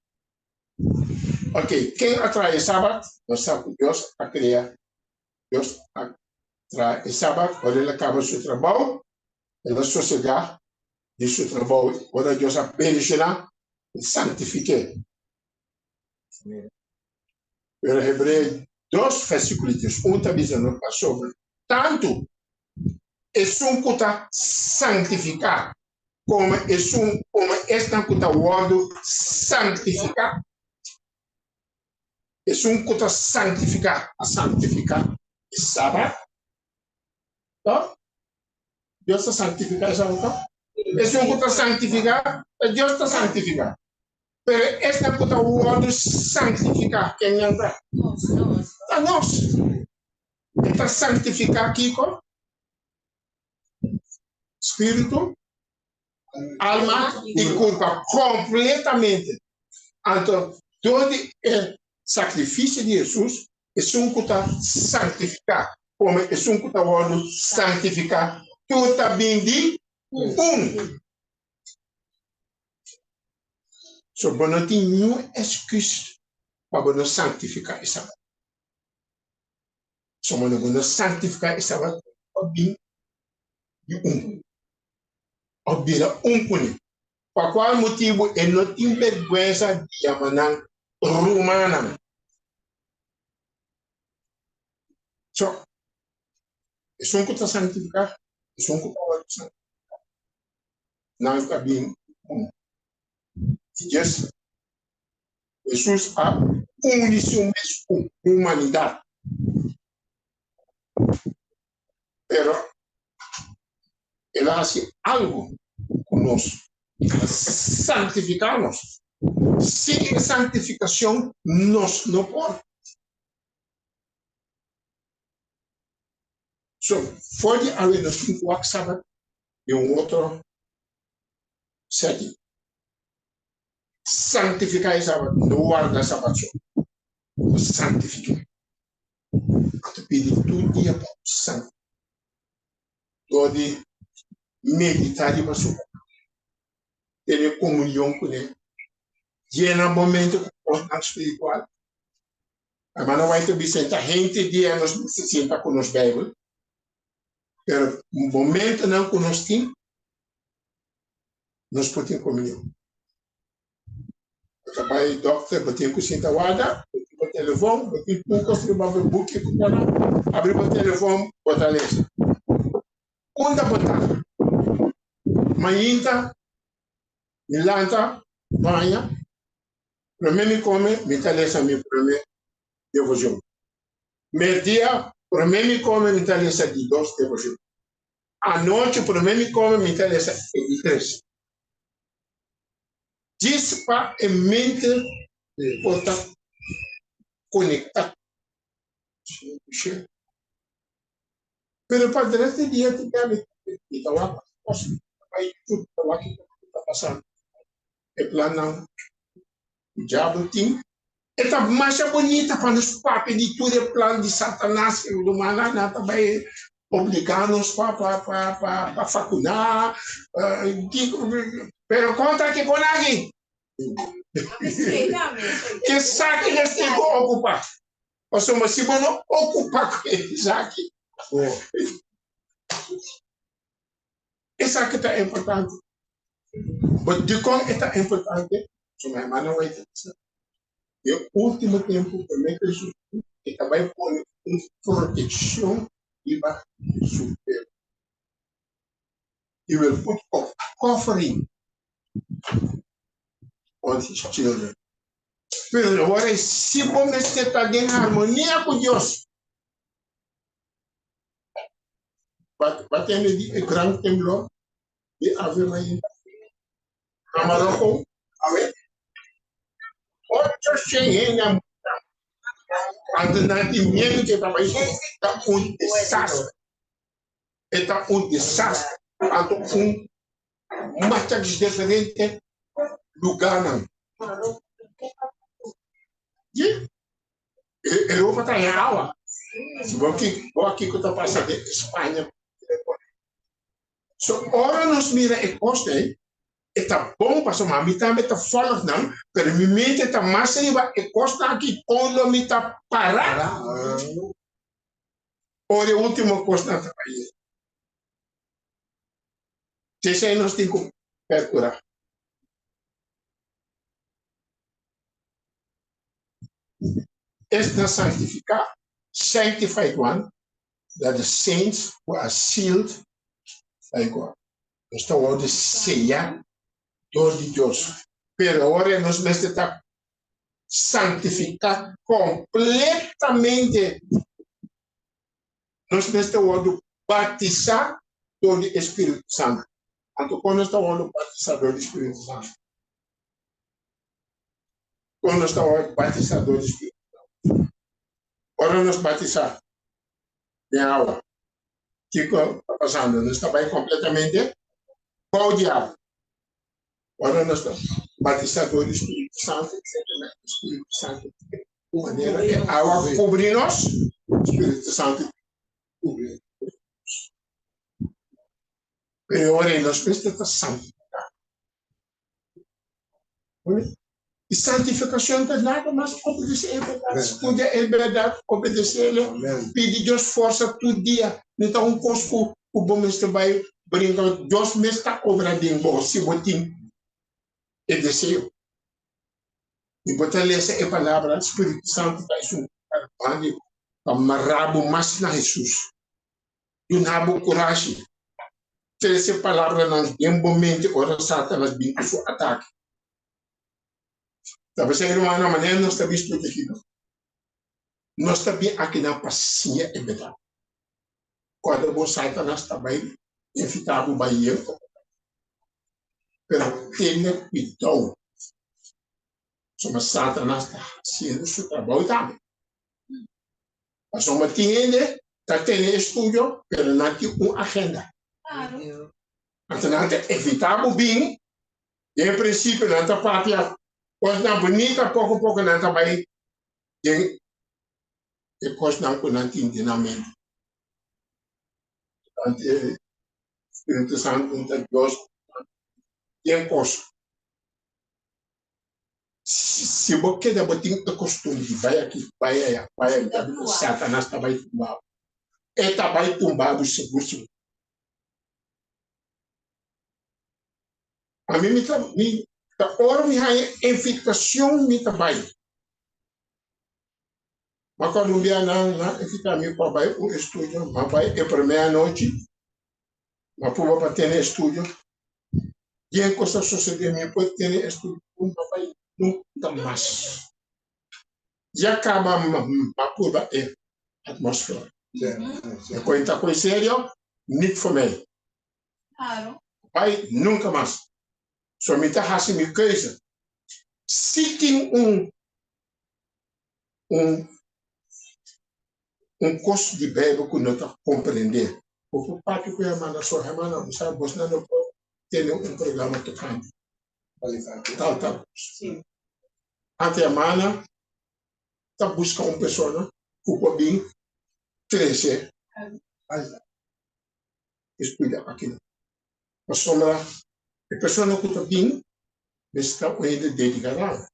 Ok, ken a traha e Sabat? Nos sa ku Dios a krea, Dios a traha e Sabat ora el a kaba su trabou, el a sosegá di su trabou. Ora Dios a bendishoná, el santifik'é. Pero Hebreo 2 versíkulo 11 ta bisa nos pasobra tantu esun ku ta santifiká komo esun komo esnan ku ta wòrdu santifiká. Esun ku ta santifiká a santifiká e sabat. To? Dios ta santifiká e sabat to? Esun ku ta santifiká, ta Dios ta santifiká. Pero esnan ku ta wòrdu santifiká, ken nan ta? Ta nos. E ta santifiká kiko? Spiritu, alma i kurpa kompletamente. Anto, dor di e sakrifisio di Hesus, esun ku ta santifiká komo esun ku ta wòrdu santifiká, tur ta bin di un. So, bo no tin niun esküs pa bo no santifiká e Sabat. Somo bo no santifiká e Sabat pa bin di un, òf bira un kuné. Pa kual motibu e no tin bèrgwensa di yama nan rumannan? So, esun ku ta santifiká, esun ku ta wòrdu santifiká, nan ta bin un. I djes, Hesus a uni su mes ku humanidat. Pero el a hasi algu ku nos, el a santifiká nos. Sin e santifikashon nos no por. So, for di awe nos tin ku wak Sabat di un otro setting. Santifiká e Sabat, no warda Sabat so, santifiká. A ta pidi tur dia pa bo santifiká dor di meditá riba su palabra, tene komunion kuné, yena bo mente ku kosnan spiritual. Hermano White ta bisa, ta henter dia nos mester sinta ku nos Beibel, pero momentonan ku nos tin, nos por tin komunion. Bo ta bai dokter, bo tin ku sinta warda, bo tin bo telefon, bo tin tur kos riba bo buki ku bo na abri bo telefon, bo ta lesa. Unda bo ta? Mainta, mi lanta, baña, promé mi kome, mi ta lesa mi promé devoshon. Merdia, promé mi kome, mi ta lesa di dos devoshon. Anochi, promé mi kome, mi ta lesa e di tres. Djis pa e mente por ta konektá. Pero pa tres di dia tin bia mi ta wak kos ta bai YouTube ta wak kiko ta pasando. E plannan ku diabel tin e ta masha bunita pa nos papia di tur e plan di Satanas rumannan nan ta bai obligá nos pa pa pa pa pa vakuná kiko pero kontra kiko nan aki Esaki nos tin ku okupá. Pasobra si bo no okupá ku esaki, esaki ta importante. Bo dikon e ta importante? Pasobra hermano White ta bisa, e último tempu promé ku Hesus bini, e ta bai pone un protekshon riba su pueblo. He will put a covering on his children. Pero ora si bo mester ta den harmonia ku Dios, ba tende di e gran temblor di Ave Maria na Maroko, awe 800 hende a muri. Anto nan tin miedu ke ta bai ta un desastre. E ta un desastre. Anto un Macha di diferente lugánan. Sí. Europa ta en awa. Si bo ki, bo kiko ta pasa den España. So ora nos mira e kos ei, e ta bon pasobra mi tambe ta volg nan, pero mi mente ta mas riba e kosnan aki kon lo mi ta para ora e ultimo kosnan ta bai yega. Esei nos tin ku perkurá. Esnan santifiká, sanctified one, that the saints who are sealed by God. Nos ta wòrdu seyá dor di Dios. Pero awor nos mester ta santifiká kompletamente. Nos mester wòrdu batisá dor di e Spiritu Santu. Anto kon nos ta wòrdu batisá dor di Spiritu Santu? Kon nos ta wòrdu batisá dor di Spiritu Santu? Ora nos batisá den awa, kiko ta pasando? Nos ta bai kompletamente bou di awa. Ora nos ta batisá dor di Spiritu Santu, Spiritu Santu manera e awa kubri nos, Spiritu Santu kubri nos. Pero ora nos mester ta santifiká. I santifikashon ta nada mas obedesé e bèrdat, studia e bèrdat, obedesé-le, pidi Dios forsa tur dia. No ta un kos ku bo mester bai brinka, Dios mes ta obra den bo si bo tin e deseo. I bo ta lesa e palabra, Spiritu Santu ta esun ku ta bandi bo pa mará bo mas na Hesus, duna bo kurashi, trese palabranan den bo mente ora Satanas bin ku su atake. Ta p'esei, rumannan, manera nos ta bisto protegido, nos ta bin akinan pa siña e bèrdat. Kòrda bo, Satanas ta bai invitá bo bai yen, pero tene kuidou, pasobra Satanas ta hasiendo su trabou tambe. Pasobra tin hende ta tene estudio, pero nan tin un agenda. Anto nan ta evitá bo bin. Den prinsipio nan ta papia kosnan bunita, poko poko nan ta bai den e kosnan ku nan tin den nan mente. Tokante Spiritu Santu ta Dios den kos. Si bo keda bo tin e kostumber di bai aki, bai aya, bai aya, Satanas ta bai tumba bo. E ta bai tumba bo sigur sigur. Ami mi ta mi ta ora mi haña invitacion mi ta bai. Ma cuando un bia nan nan invita mi pa bai un estudio, ma bai e prome anochi, ma prueba pa tene estudio. Yen kos ta sosodé mi por tene estudio ku no bai nunka mas. Ya kaba m'a purba e atmosfera. E koi ta koi serio, niet voor mij. Bai nunka mas. So mi ta hasi mi keuze. Si tin un un un kos di Bijbel ku no ta komprendé, bo por papia ku e hermana, so hermana, bo sa bosnan no por tene un programa tokante tal tal kos. Anto e hermana ta buska un persona ku por bin trese e studia aki. Pasobra e persona ku ta bin mester ta un hende dediká na nan.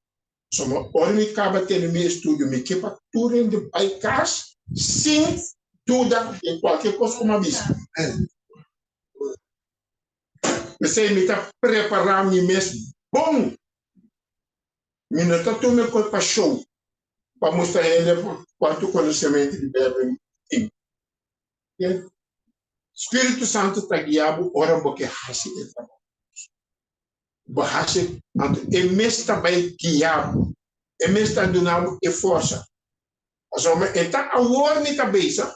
Pasobra ora mi kaba tene mi estudio mi ke pa tur hende bai kas sin duda den kualke kos ku mi a bisa. P'esei mi ta prepará mi mes bon. Mi no ta tuma e kos pa show, pa mustra hende kuantu konosementu di Beibel mi tin. Spiritu Santu ta guia bo ora bo ke hasi e trabou. Bo hasi, anto e mes ta bai guia bo, e mes ta duna bo e forsa. Pasobra e ta awor mi ta bisa,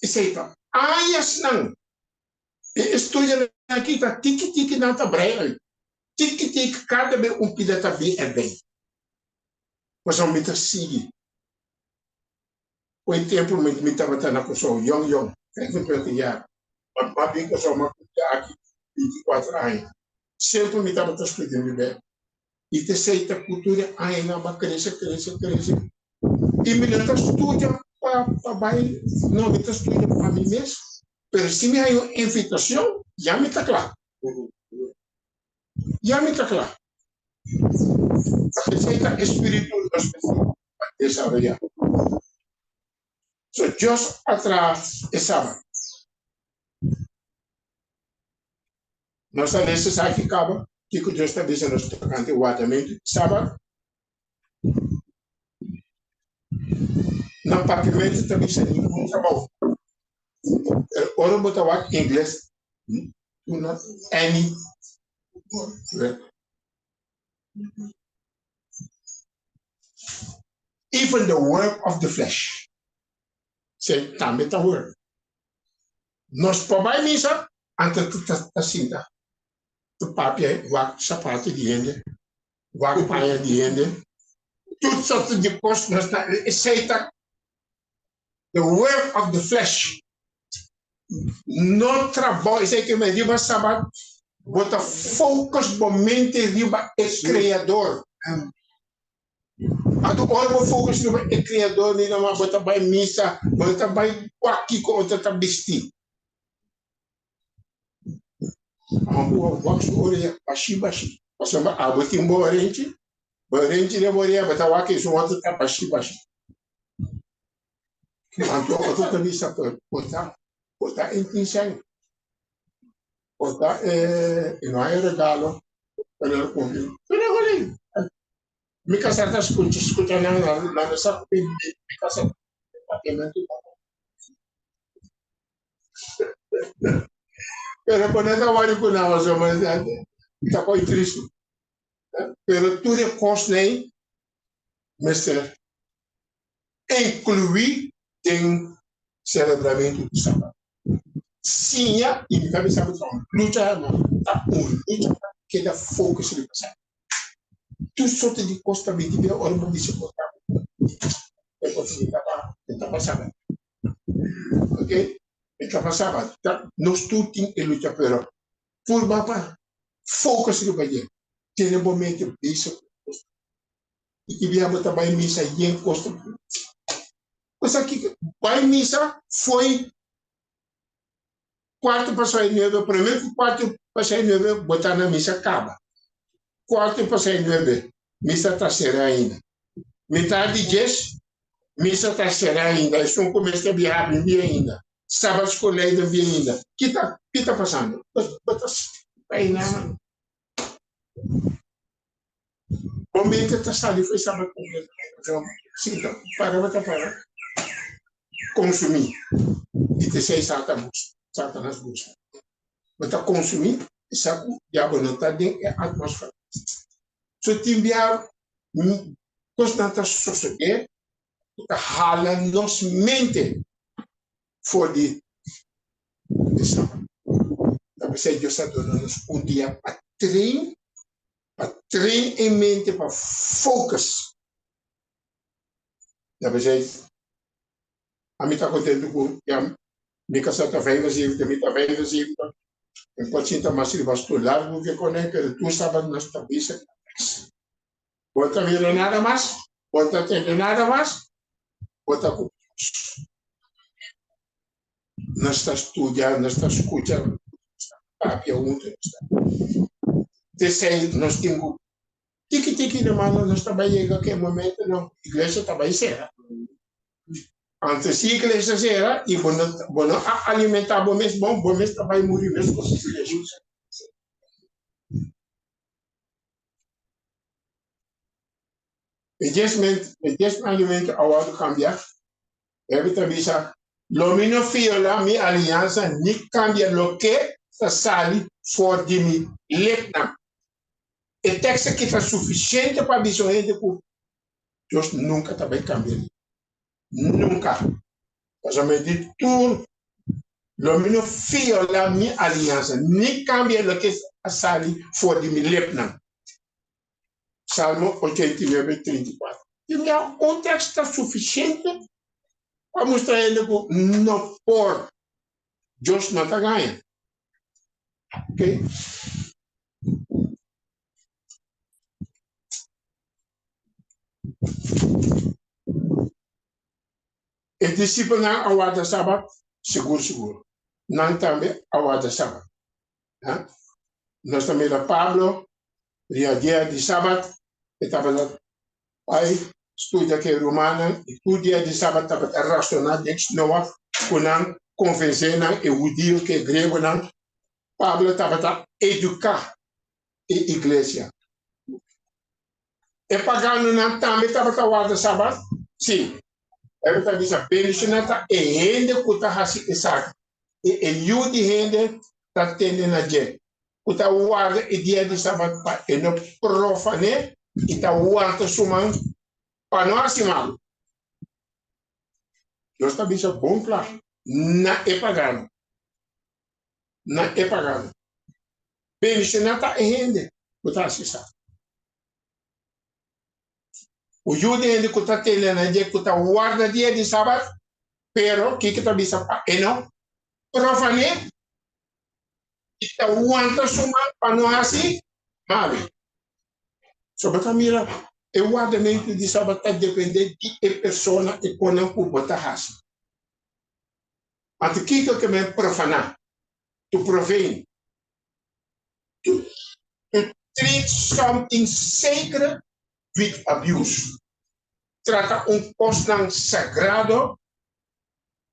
esei ta añasnan e estudionan aki ta tiki tiki nan ta brai uit, tiki tiki kada bes un pida ta bin erbei. Pasobra mi ta sigui. Oe tempu mi tabata na Kòrsou, yòn yòn, 25 jaar. Ma bin Kòrsou ma kumpli aki 24 aña. Semper mi tabata studia mi Bijbel. I t'esei ta ku tur e añanan a krese, krese, krese. I mi no ta studia pa pa bai, no, mi ta studia pa mi mes. Pero si mi haña un invitashon, ya mi ta kla. Ya mi ta kla. Esei ta e spiritu nos mester pa desaroyá. So Dios a traha e Sabat. Nos a lesa esaki kaba, kiko Dios ta bisa nos tokante wardamentu di Sabat. Na papiamentu ta bisa ningun trabou. Pero ora bo ta wak ingles, do not any work. Even the work of the flesh. Se tambe ta work. Nos por bai misa, anto ta ta sinta ta papia wak sapato di hende, wak paña di hende. Tur sorto di kos nos ta, esei ta the work of the flesh. No trabou, esei ke men riba sabat bo ta focus bo mente riba e Creador. Anto ora bo focus riba e Creador ni nada mas bo ta bai misa, bo no ta bai wak kiko otro ta bisti. Amo wak su orea bashi bashi. Pasobra abo tin bo orenchi, bo orenchi den bo orea bo ta wak esun otro ta bashi bashi. Anto otro ta bisa pero bo ta bo ta intinsen. Bo ta e no hay regalo pero el cumpli. Pero goli. Mi casa ta escucha escucha nan nan nan sa mi casa papiamento. Pero bo no ta wòrdu ku nan pasobra ta koi tristu. Pero tur e kosnan ei mester inkluí den selebramentu di Sabat. Siña i mi ta bisa bo ta un lucha hermano, ta un lucha pa keda focus riba esaki. Tur sorto di kos ta binti bia ora bo bisa bo ta e ta pa Sabat. Ok, e ta pa Sabat. Nos tur tin e lucha pero purba pa focus riba dje. Tene bo mente bezig ku kos. I ki bia bo ta bai misa yen kos ta Cosa ki bai misa foi kuartu pasá e nuebe, prome ku kuartu pasá e nuebe bo ta na misa kaba. Kuartu pasá e nuebe misa ta sera ainda. Mitar di djes misa ta sera ainda, esun ku mester biaha bin bia ainda. Sabat school leider bia ainda. Ki ta ki ta pasando? Bo ta bai na Bo mente ta sali for e sabat completamente. Sinta, para bo ta para consumi. I ta esei Satan gusta, Satanas gusta. Bo ta consumi. Sa ku ya bo no ta den e atmosfera. So tin bia kosnan ta sosodé ku ta hala nos mente for di e sabat. Ta p'esei Dios a duna nos un dia pa train, pa train e mente pa focus. Ta p'esei ami ta kontentu ku ya mi kasá ta 75, mi ta 75, mi por sinta mas riba stul largu ke kuné, pero tur sabat nos ta bisa na kas. Bo ta mira nada mas, bo ta tende nada mas, bo ta ku Dios. Nos ta studia, nos ta skucha, nos ta papia huntu, nos ta P'esei nos tin ku tiki tiki na mano nos ta bai yega ku e momentonan ku iglesia ta bai sera. Anto si iglesia sera i bo no bo no a alimentá bo mes bon, bo mes ta bai muri meskos ku iglesia. E dies e dies mandamentu a wòrdu kambiá. Beibel ta bisa, Lo mi no violá mi aliansa ni kambia loke ta sali for di mi lepnan. E tekst aki ta sufisiente pa bisa un hende ku Dios nunka ta bai kambia li. Nunka. Pasobra mi di tur, lo mi no violá mi aliansa ni kambia loke a sali for di mi lepnan. Salmo 89, 34. Tin bia un tekst ta sufisiente pa mustra hende ku no por, Dios no ta gaña. Okay? E disipelnan a warda Sabat? Sigur sigur. Nan tambe a warda Sabat. Ha? Nos ta mira Pablo riba dia di Sabat, e tabata bai studia ku e rumannan i tur dia di Sabat tabata rasoná den snoa ku nan, konvensé nan, e hudio ku e griegonan. Pablo tabata eduká e iglesia. E paganonan tambe tabata warda Sabat? Sí. Bijbel ta bisa, Bendishoná ta e hende ku ta hasi esaki, i e yu di hende ta tende na dje, ku ta warda e dia di Sabat pa e no profané i ta wanta su man pa no hasi malu. Dios ta bisa bon kla na e pagano, na e pagano. Bendishoná ta e hende ku ta hasi esaki. Ku yu di hende ku ta tene na dje ku ta warda dia di Sabat, pero kiko ta bisa pa e no profané i ta wanta su man pa no hasi malu. So bo ta mira e wardamentu di Sabat ta depende di e persona e konan ku bo ta hasi. Anto kiko ke men profaná? To profane. To to treat something sacred with abuse. Trata un kosnan sagrado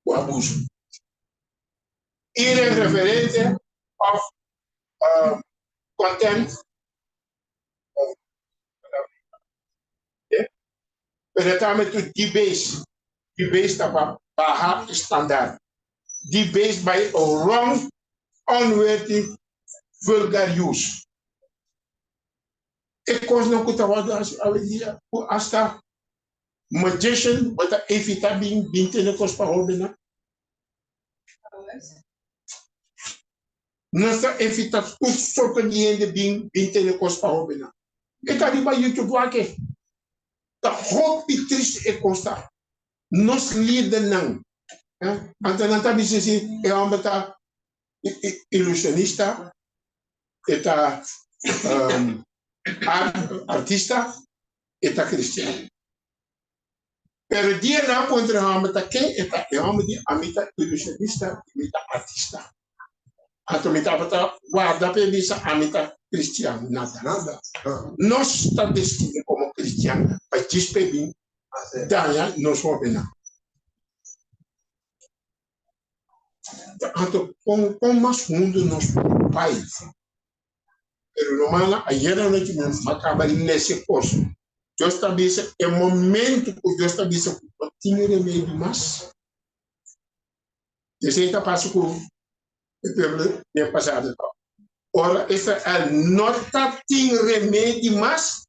ku abuso. Irreverente òf contempt. Pero tambe to debase. Debase ta pa baha standaard. Debase by a wrong, unworthy, vulgar use. E kosnan ku ta wòrdu hasi awendia ku asta magician bo ta evitá bin bin tene kos pa hóbennan. Nos ta evitá tur sorto di hende bin bin tene kos pa hóbennan. E ta riba YouTube wak e. Ta hopi triste e kos ta. Nos lidernan, anto nan ta bisa si e hòmber ta ilusionista, e ta artista, e ta kristian. Pero dia nan puntra e hòmber ta ken e ta, e hòmber di ami ta ilusionista i mi ta artista. Anto mi tabata warda pa e bisa ami ta kristian. Nada. Nada. Nos ta deskribi komo kristian pa djis pa e bin daña nos hóbennan. Anto kon kon mas hundu nos por bai? Pero rumannan, ayer anochi mi a kaba di lesa e kos. Dios ta bisa e momento ku Dios ta bisa ku no tin remedio mas. Esei ta pasa ku e pueblo den pasado. Ora Israel no tatin remedi mas,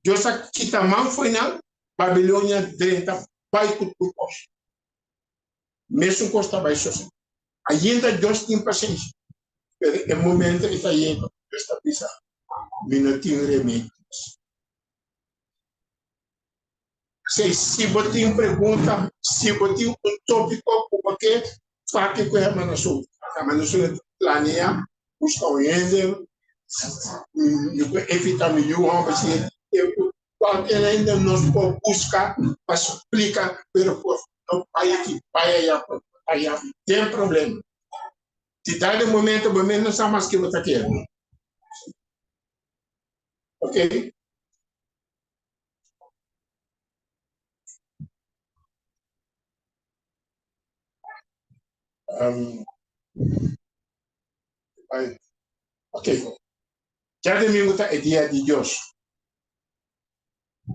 Dios a kita man fo'i nan, Babilonia drenta bai ku tur kos. Mesun kos ta bai sosodé. Ainda Dios tin pasenshi, pero e momento ei ta yega ku Dios ta bisa, Mi no tin remedi mas. P'esei, si bo tin pregunta, si bo tin un tópiko ku bo ke papia ku e hermana Su, hermana Su ta planea buska un hende, mi por evitá mi yu hòmber si e tin tempu, kualker hende nos por buska pa splika, pero por no bai aki, bai aya, bai aya, den problema. Si dado momento bo mes no sa mas ke bo ta kere. Ok. Um, ay, ok. Djadumingu ta e dia di Dios.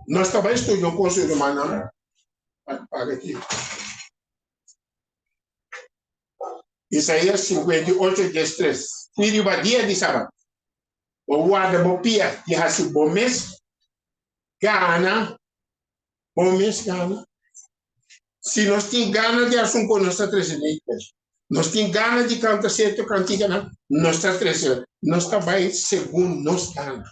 Nos ta bai studia un kos, rumannan. Paga aki. Isaías 58, 13. Fi riba dia di sabat. Bo warda bo pia di hasi bo mes gana, bo mes gana. Si nos tin gana di hasi un kos, nos ta trese den iglesia. Nos tin gana di kanta sierto kantikanan, nos ta trese. Nos ta bai segun nos gana.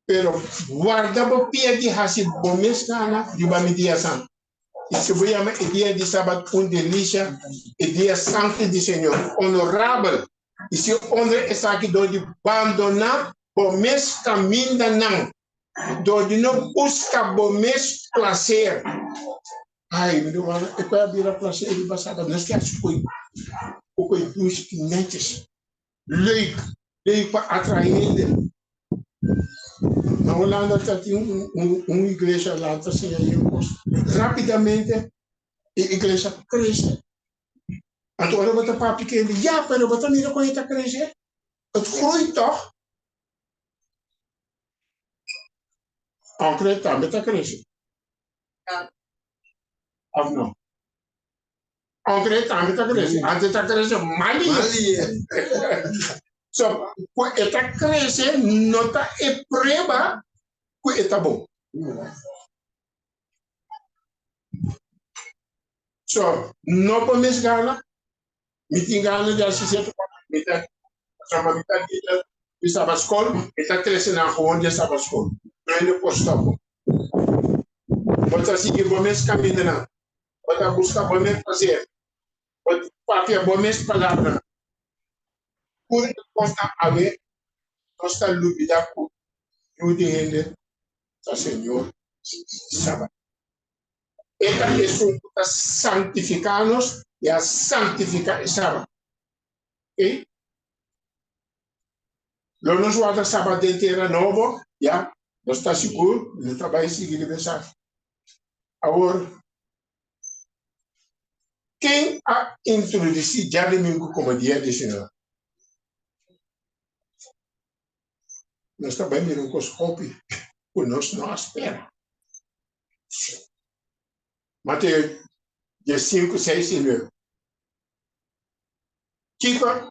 Pero warda bo pia di hasi bo mes gana riba mi dia santu. I si bo yama e dia di sabat un delisia, e dia santu di Señor, onorabel, i si honra esaki dor di bandoná bo mes kamindanan, dor di no buska bo mes plaser. Ai, mi rumannan, e koi a bira plaser riba sabat. Nos ke hasi koi, koi dushi i nètjes. Leuk, leuk pa atrae hende. Na Holanda ta tin un, un, un iglesia la ta siña yen kos. Rápidamente e iglesia krese. Anto ora bo ta papia ku hende, ya, pero bo ta mira kon e ta krese? Het groeit toch? Onkruid tambe ta krese. Of no? Onkruid tambe ta krese. Antes ta krese mal Mal So, ku e ta krese no ta e prueba ku e ta bon. So, no por mes gana. Mi tin gana di hasi sierto cosa. Mi ta, pasobra mi ta di di Sabbat School, mi ta trese nan gewoon den Sabbat School. No hende por stop bo. Bo ta sigui bo mes kamindanan. Bo ta buska bo mes plaser. Bo ta papia bo mes palabranan. Tur e kosnan awe nos ta lubida ku yu di hende ta Señor di Sabat. E ta esun ku ta santifiká nos i a santifiká e Sabat. Oke? Lo nos warda Sabat den tera nobo, ya, nos ta sigur, nos ta bai sigui riba esaki. Awor, ken a introdusí djadumingu komo dia di Señor? Nos ta bai mira un kos hopi ku nos no a spera. Mateo diesinku, seis i nuebe. Kiko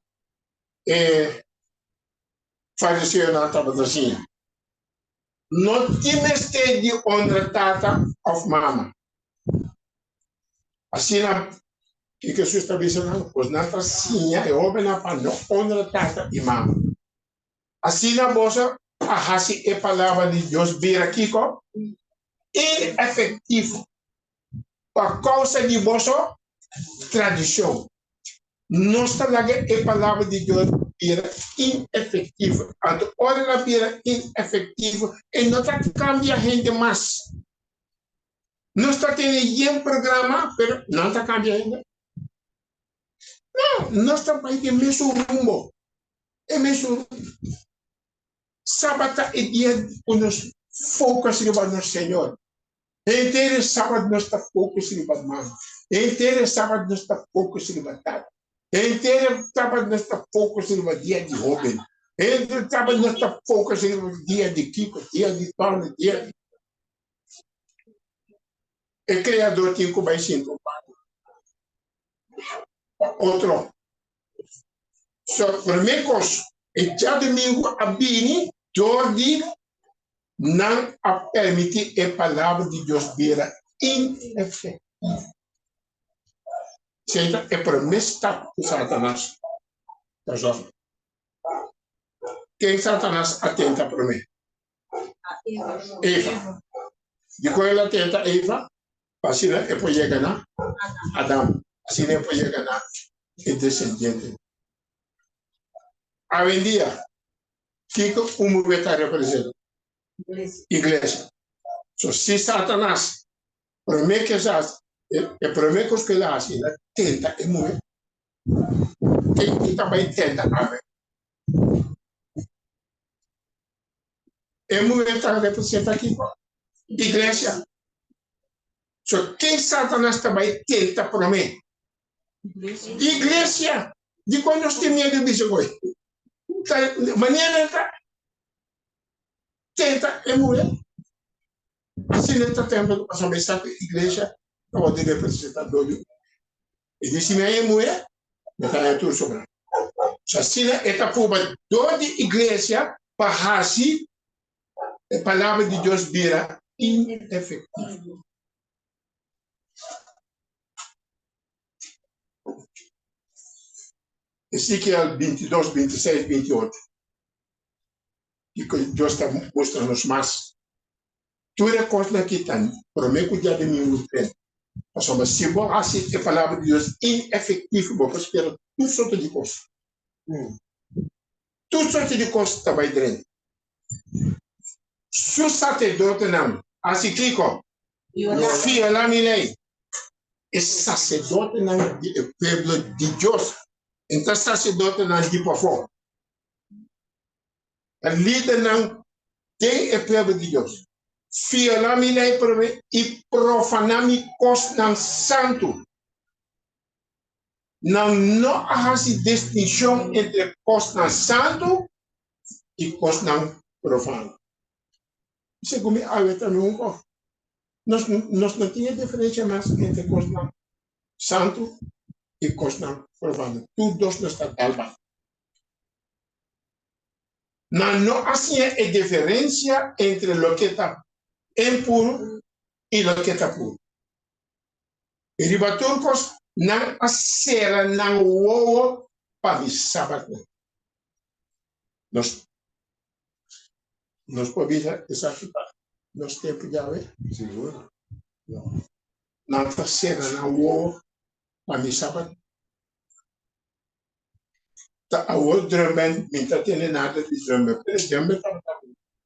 e fariseonan tabata siña? No tin mester di honra tata of mama. Asina ki Jesus ta bisa nan, pues nan ta siña e hobennan pa no honra tata i mama. Asina boso a hasi e palabra di Dios bira kiko? Inefectivo pa causa di boso tradicion. Nos ta laga e palabra di Dios bira inefectivo. Anto ora el a bira inefectivo, e no ta cambia hende mas. Nos ta tene yen programa, pero nan ta cambia hende? No, nos ta bai den mesun rumbo. E mesun rumbo. Sabat ta e dia ku nos focus riba nos Señor. Henter e sabat nos ta focus riba mama. Henter e sabat nos ta focus riba tata. Henter e sabat nos ta focus riba dia di hoben. Henter e sabat nos ta focus riba dia di kiko, dia di tòrno, dia di. E Creador tin ku bai sinta un banda pa otro. So, promé kos, e djadumingu a bini dor di nan a permití e Palabra di Dios bira inefektivo. Esei ta e promé stap ku Satanas ta zòrg. Ken Satanas a tenta promé? Eva. Dikon el a tenta Eva? Pa asina e por yega na Adam. Asina e por yega na e desendiente. Awendia, kiko un muhé ta representa? Iglesia. So, si Satanas promé ke sa, e promé kos ku el a hasi, el a tenta e muhé. Ken ki ta bai tenta awe? E muhé ta representa kiko? Iglesia. So, ken Satanas ta bai tenta promé? Iglesia. Dikon nos tin miedu bisa koe? Ta manera ta tenta e muhé. Asina ta tenta pasobra e sa ku iglesia ta wòrdu representá dor di un muhé. E di si mi haña e muhé, mi ta haña tur sobrá. So asina e ta pruba dor di iglesia pa hasi e palabra di Dios bira inefektivo. Ezekiel 22, 26, 28. Kiko Dios ta mustra nos mas? Tur e kosnan ki ta promé ku djadumingu tren. Pasobra si bo hasi e palabra di Dios inefektivo, bo por spera tur sorto di kos. Tur sorto di kos ta bai drenta. Su saserdotenan hasi kiko? Violá mi lei. E saserdotenan di e pueblo di Dios, e ta saserdotenan di pafó. E lidernan den e pueblo di Dios violá mi lei promé i profaná mi kosnan santu. Nan no a hasi distinshon entre kosnan santu i kosnan profano. Segun mi awe ta nunka nos nos no tin e diferensia mas entre kosnan santu i kosnan profano. Tur dos nos ta dal bai. Nan no a siña e diferensia entre loke ta impuru i loke ta puru. I riba tur kos, nan a sera nan wowo pa mi sabatnan. Nos, nos por bisa esaki ta nos tempu djawe? Sigur. Nan ta sera nan wowo pa mi sabat. Ta awor drumband mi ta tene nada di drumband pero drumband tabata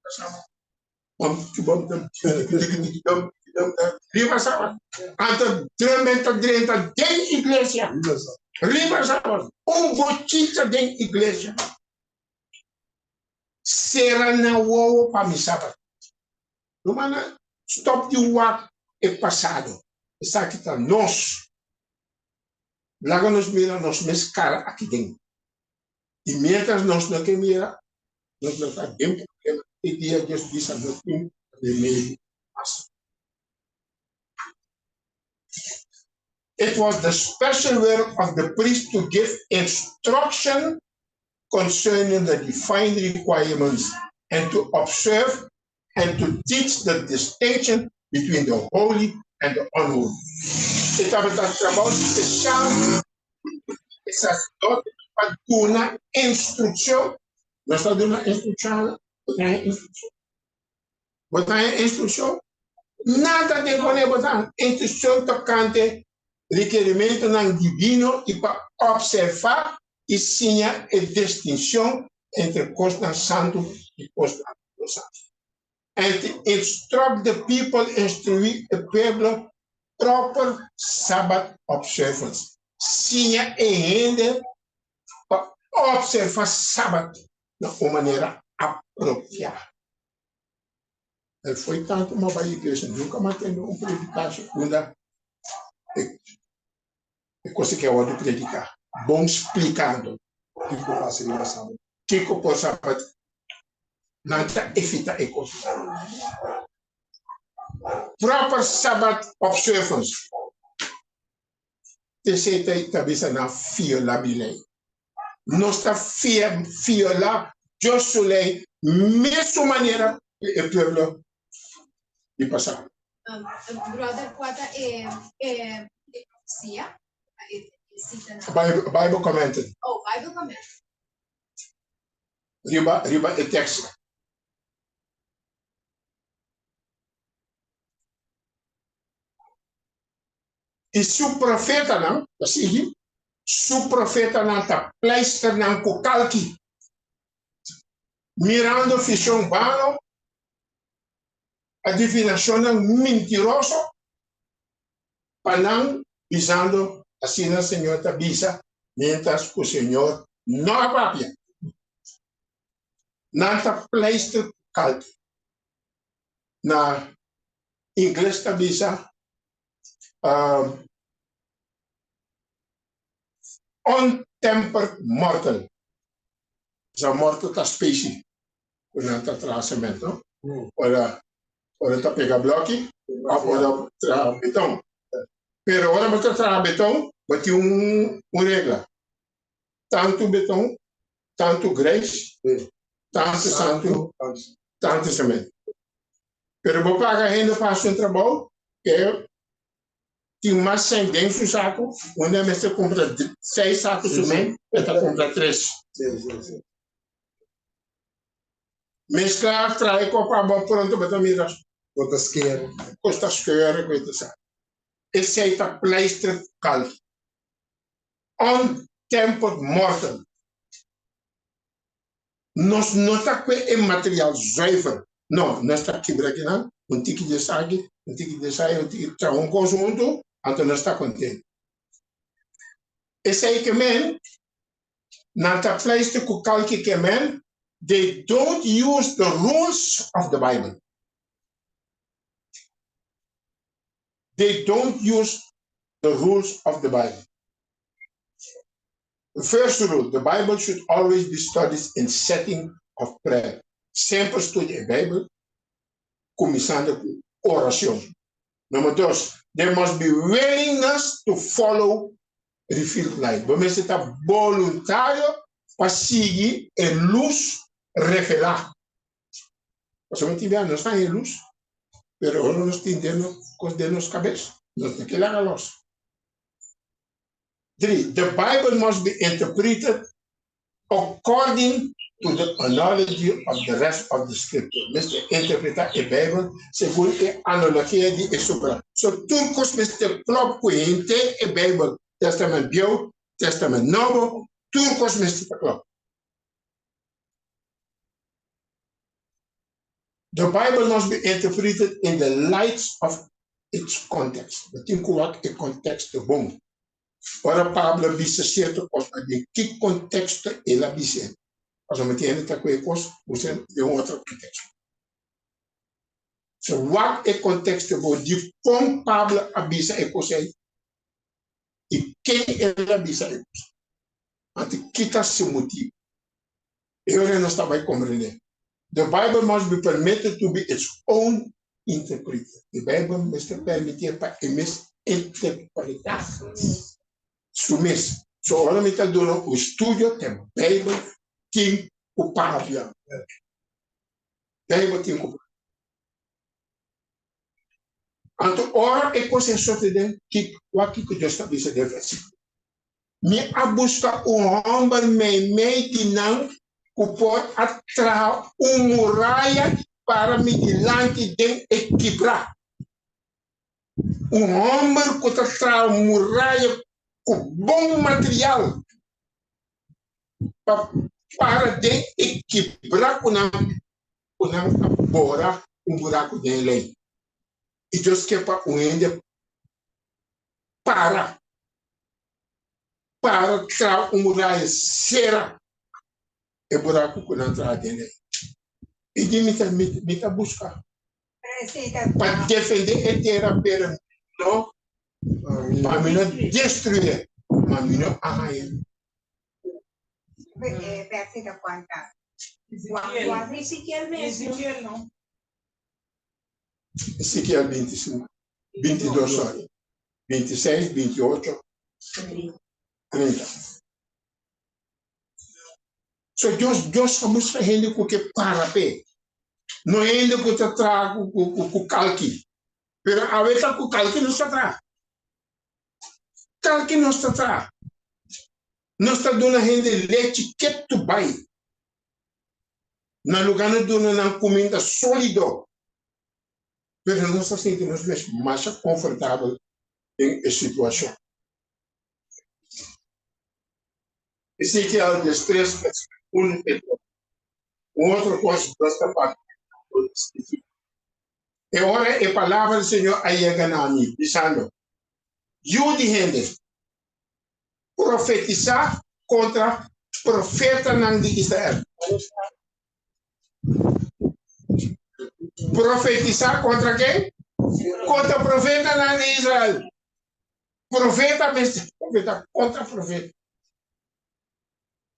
pasaba bom bom riba sabat anto drumband ta drenta den iglesia riba sabat un bochincha den iglesia sera nan wowo pa mi sabat rumannan stop di wak e pasado esaki ta nos. Laga nos mira nos mes kara aki den. I mientras nos no ke mira, nos lo ta den problema te dia Dios bisa no tin remedio mas. It was the special work of the priest to give instruction concerning the defined requirements and to observe and to teach the distinction between the holy and the unholy. E tabata trabou spesial di e saserdote pa duna instrukshon. Nos ta duna instrukshon? Bo ta haña instrukshon? Bo ta haña instrukshon? Nada den pone bo ta instrukshon tokante rekerimentonan divino i pa opservá i siña e distinshon entre kosnan santu i kosnan no santu. And to instruct the people, instruí e pueblo, proper Sabbath observance. Siña e hende pa observá Sabat na un manera apropiá. El foi tantu ma bai iglesia, nunka m'a tende un predikashi unda e e cosa ke a wòrdu prediká bon splikando Kiko pasa riba sabat. Kiko por sabat nan ta evita e kos. Proper Sabbath observance. Esei ta ta bisa nan viola mi lei. Nos ta violá Dios su lei mesun manera ku e pueblo di pasado. Brother, kua ta e e profesia? E cita na Bible Commentary. Oh, Bible Commentary. Riba riba e teksto. I su profetanan, ta sigui, su profetanan ta pleister nan ku kalki, mirando vishon bano, adivinashonnan mintiroso pa nan, bisando, Asina Señor ta bisa, miéntras ku Señor no a papia. Nan ta pleister ku kalki. Na ingles ta bisa untempered mortar. Esa mortar ta specie ku nan ta traha cement, no? Ora ora ta pega bloki of ora traha beton. Pero ora bo ta traha beton, bo tin un un regla. Tantu beton, tantu grijs, tantu santu, tantu cement. Pero bo paga hende pa hasi un trabou ke tin mas sèn den su saku, unda e mester kumpra seis saku cement, e ta kumpra tres. Meskla trae kopa bo pronto bo ta mira. Bo ta sker. Kos ta sker ku e ta sa. Esei ta pleister kalki. Untempered mortar. Nos no ta kue e material zuiver. No, nos ta kibra kinan, un tiki di esaki, un tiki di esaki, un tiki, traha un kos huntu, anto nos ta kontentu. Esei ke men, nan ta pleister ku kalki ke men, they don't use the rules of the Bible. They don't use the rules of the Bible. The first rule, the Bible should always be studied in setting of prayer. Semper studia e Bijbel, kuminsando ku orashon. Number dos, there must be willingness to follow revealed light. Bo mester ta boluntario pa sigui e lus revelá. Pasobra tin bia nos ta haña e lus, pero ora nos tin den nos kos den nos kabes, nos no ke laga los. Drie, the Bible must be interpreted according to the analogy of the rest of the scripture. Mester interpreta e Bijbel segun e analogia di e sobra. So tur kos mester klop ku henter e Bijbel, Testament Bieu, Testament Nobo, tur kos mester ta klop. The Bible must be interpreted in the light of its context. Bo tin ku wak e konteksto bon. Ora Pablo a bisa sierto kos, den ki konteksto el a bis'é? Pasobra mi tin hende ta kohe kos usa den un otro konteksto. So wak e konteksto bon dikon Pablo a bisa e kos ei i ken el a bisa e kos. Anto ki ta su motibu? E ora nos ta bai komprendé. The Bible must be permitted to be its own interpreter. E Bijbel mester permitié pa e mes interpretá su mes. So ora mi ta duna un studio te Bijbel tin ku papia. Bijbel tin ku papia. Anto ora e kos ei sosodé, kiko, wak kiko Dios ta bisa den versíkulo. Mi a buska un hòmber meimei di nan ku por a traha un muraya para mi dilanti den e kibrá. Un hòmber ku ta traha muraya ku bon material pa para den e kibrá ku nan ku nan a bora un buraku den e lei. I Dios ke pa un hende para para traha un muraya sera e buraku ku nan traha den ei. I di mi ta mi ta buska pa defende e tera pero no pa mi no destruye ma mi no a haña. Ezekiel 25, 22 sorry. 26, 28, 30. So Dios, Dios ta buska hende ku ke para p'e. No hende ku ta traha ku, ku, ku, ku kalki. Pero awe ta ku kalki nos ta traha. Kalki nos ta traha. Nos ta duna hende lechi ketu bai. Na lugá nos duna nan kuminda sólido. Pero nos ta sinti nos mes masha konfortabel den e situashon. Ezekiel 13 versíkulo 1 te 2. Un otro kos Dios ta papia E ora e palabra di Señor a yega na mi, bisando, Yu di hende, profetisá kontra profetanan di Israel. Profetisá kontra ken? Kontra profetanan di Israel. Profeta mester profeta kontra profeta.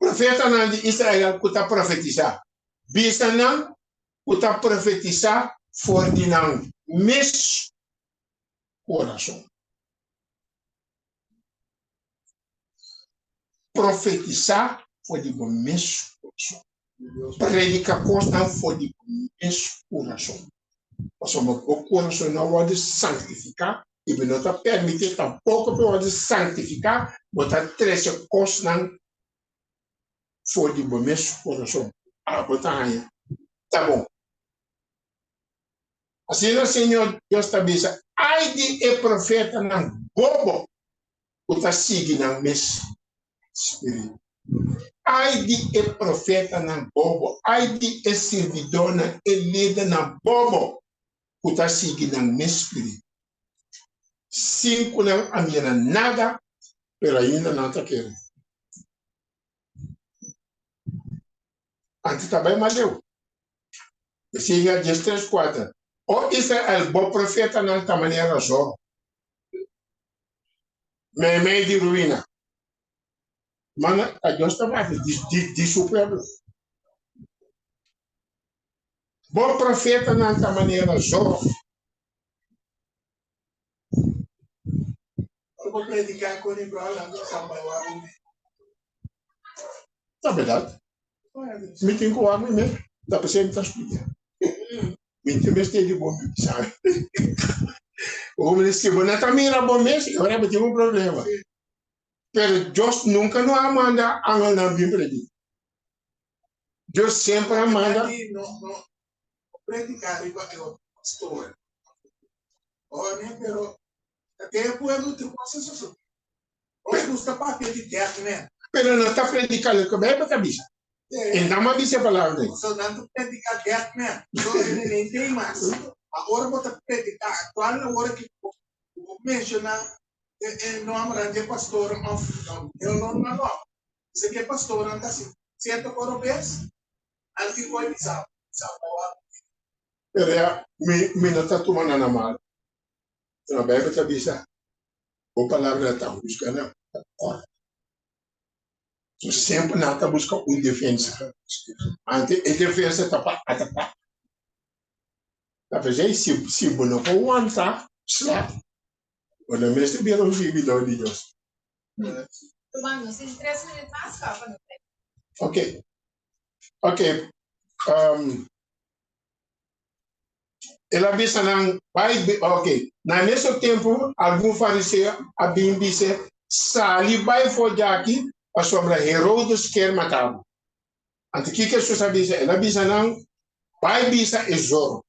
Profetanan di Israel ku ta profetisá, bisa nan ku ta profetisá for di nan mes kurason. Profetisá for di bo mes kurason. Prediká kosnan for di bo mes kurason. Pasobra bo kurason no a wòrdu sanktifiká i bo no ta permití tampoko pa e wòrdu sanktifiká, bo ta trese kosnan for di bo mes kurason. Abo ta haña ta bon. Asina Señor Dios ta bisa, Ai di e profetanan bobo ku ta sigui nan mes spiritu! Ai di e profetanan bobo! Ai di e sirbidónan, e lidernan bobo ku ta sigui nan mes spiritu! Sin ku nan a mira nada, pero ainda nan ta kere. Antes ta bai mas leu. Ezekiel 13, 4. O Israel, bo profetanan ta manera zoro, meimei di ruina. Mana ta Dios ta papia di, di, di su pueblo. Bo profetanan ta manera zoro. Ora bo prediká ku ni bro nan ta samba wak mi. Ta berdad. Mi tin ku wak mi mes. Ta p'esei mi ta studia. Mi tin mester di bo mi sabi. Bo mi si bo no ta mira bo mes, e ora bo tin un problema. Pero Dios nunka no a manda angelnan bin prediká. Dios semper a manda. No, no, prediká riba e otro pastor. Oh, ne, pero te pueblo te cosa eso. Os gusta papia di death Pero no ta prediká loke Bijbel ta bisa. E nan a bisa e palabra ei. So nan ta prediká death man. So e nem tem mas. Agora bo ta prediká actual na ora que bo menciona e nombre de pastor of eu não não não. Se que pastor anda assim, cierto coro bes, anti koi bisa bisa boa. Pero ya, mi, mi no ta tuma nan na mal. Pero Bijbel ta bisa, bo palabra ta husga nan, ta korta. So semper nan ta buska un defensa. Ante e defensa ta pa ataká. Ta p'esei si, si bo no por wanta sla, bo no mester bira un sirbidor di Dios. Ruman, nos tin tres minuut mas pa pa nos Ok. Ok. Um, el a bisa nan, bai, ok. Na mesun tempu, algun fariseo a bin bis'é, Sali bai for djaki, pasobra Herodes kier mata bo. Anto kiko Hesus a bisa? El a bisa nan, Bai bisa e zorro,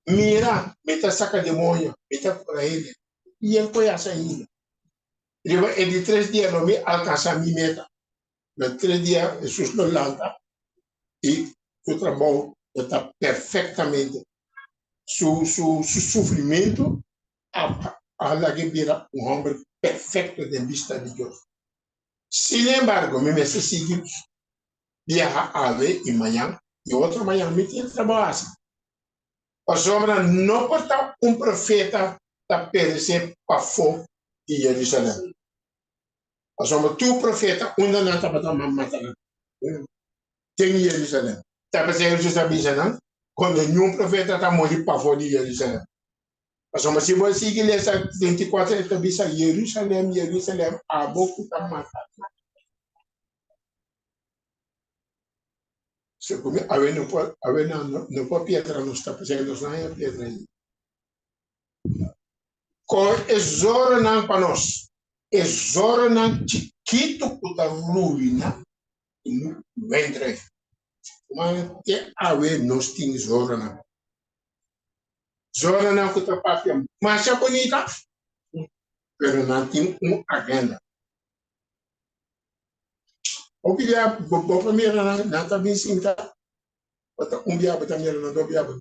Mira, mi ta saka demoño, mi ta kura hende, i el por hasi ainda. Riba e di tres dia lo mi alkansá mi meta. Na tres dia Hesus lo lanta i su trabou lo ta perfektamente. Su, su, su sufrimentu a, a lag'é bira un hòmber perfekto den bista di Dios. Sin embargo, mi mester sigui biaha awe i mañan i otro mañan mi tin trabou hasi. Pasobra no por ta un profeta ta peresé pafó di Jerusalèm. Pasobra tur profeta unda nan tabata mata nan? Den Jerusalèm. Ta p'esei Hesus a bisa nan, Ku niun profeta ta muri pafó di Jerusalèm. Pasobra si bo sigui lesa 34 e ta bisa, Jerusalèm, Jerusalèm, abo ku ta mata. Segun mi, awe no por, awe no, no, no por piedra nos ta pasando, nos no haña piedra ahí. Kon e zoronan pa nos, e zoronan chikitu ku ta ruina un wendruif. Ma te awe nos tin zoronan. Zoronan ku ta papia masha bunita, pero nan tin un agenda. Hopi bia bo por mira nan, nan ta bin sinta, bo ta un bia bo ta mira nan, dos bia bo.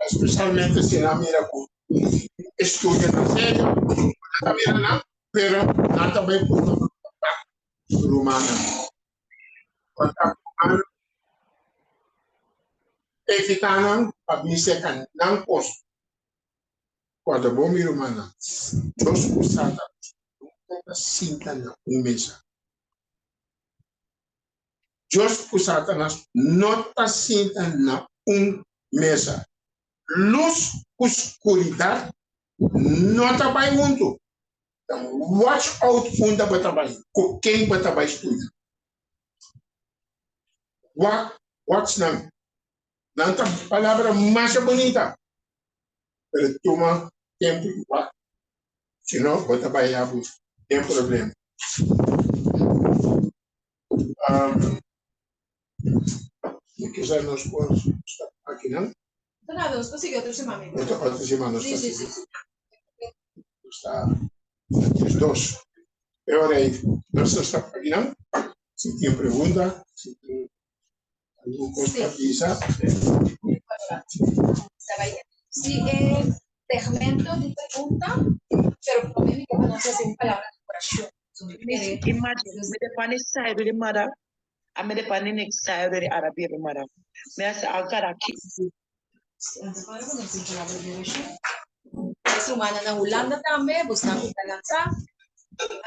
Especialmente si nan mira ku estudio na serio, bo ta mira nan, pero nan ta bai punta rumannan. Evita nan pa bin seka nan kos. Kuantu bo mi rumannan, Dios ku Satanas nunka ta sinta na un mesa. Dios ku Satanas no ta sinta na un mesa. Lus ku skuridat no ta bai huntu. Watch out unda bo ta bai, ku ken bo ta bai studia. Wak, watch nan. Nan ta palabra masha bunita, pero tuma tempu i wak. Si no, bo ta bai habu den problema. Um, kisa nos por stop aki nan. Nada, nos por sigui otro semana. Otro, otro semana nos Sí, ta sí, sigui. sí, sí. Nos ta 12. E ora ei, nos ta stop aki nan. Si tin pregunta, si tin algun kos pa bisa. Sí, segmento di pregunta, pero promé mi ke pa nos hasi un palabra di orashon. Imagine, mi de pani side di mother, and mi de pani next side di other baby mother. Mi a say, I gotta keep. Para pa nos un palabra di orashon. Es rumannan na Hulanda tambe, bosnan ku ta lantá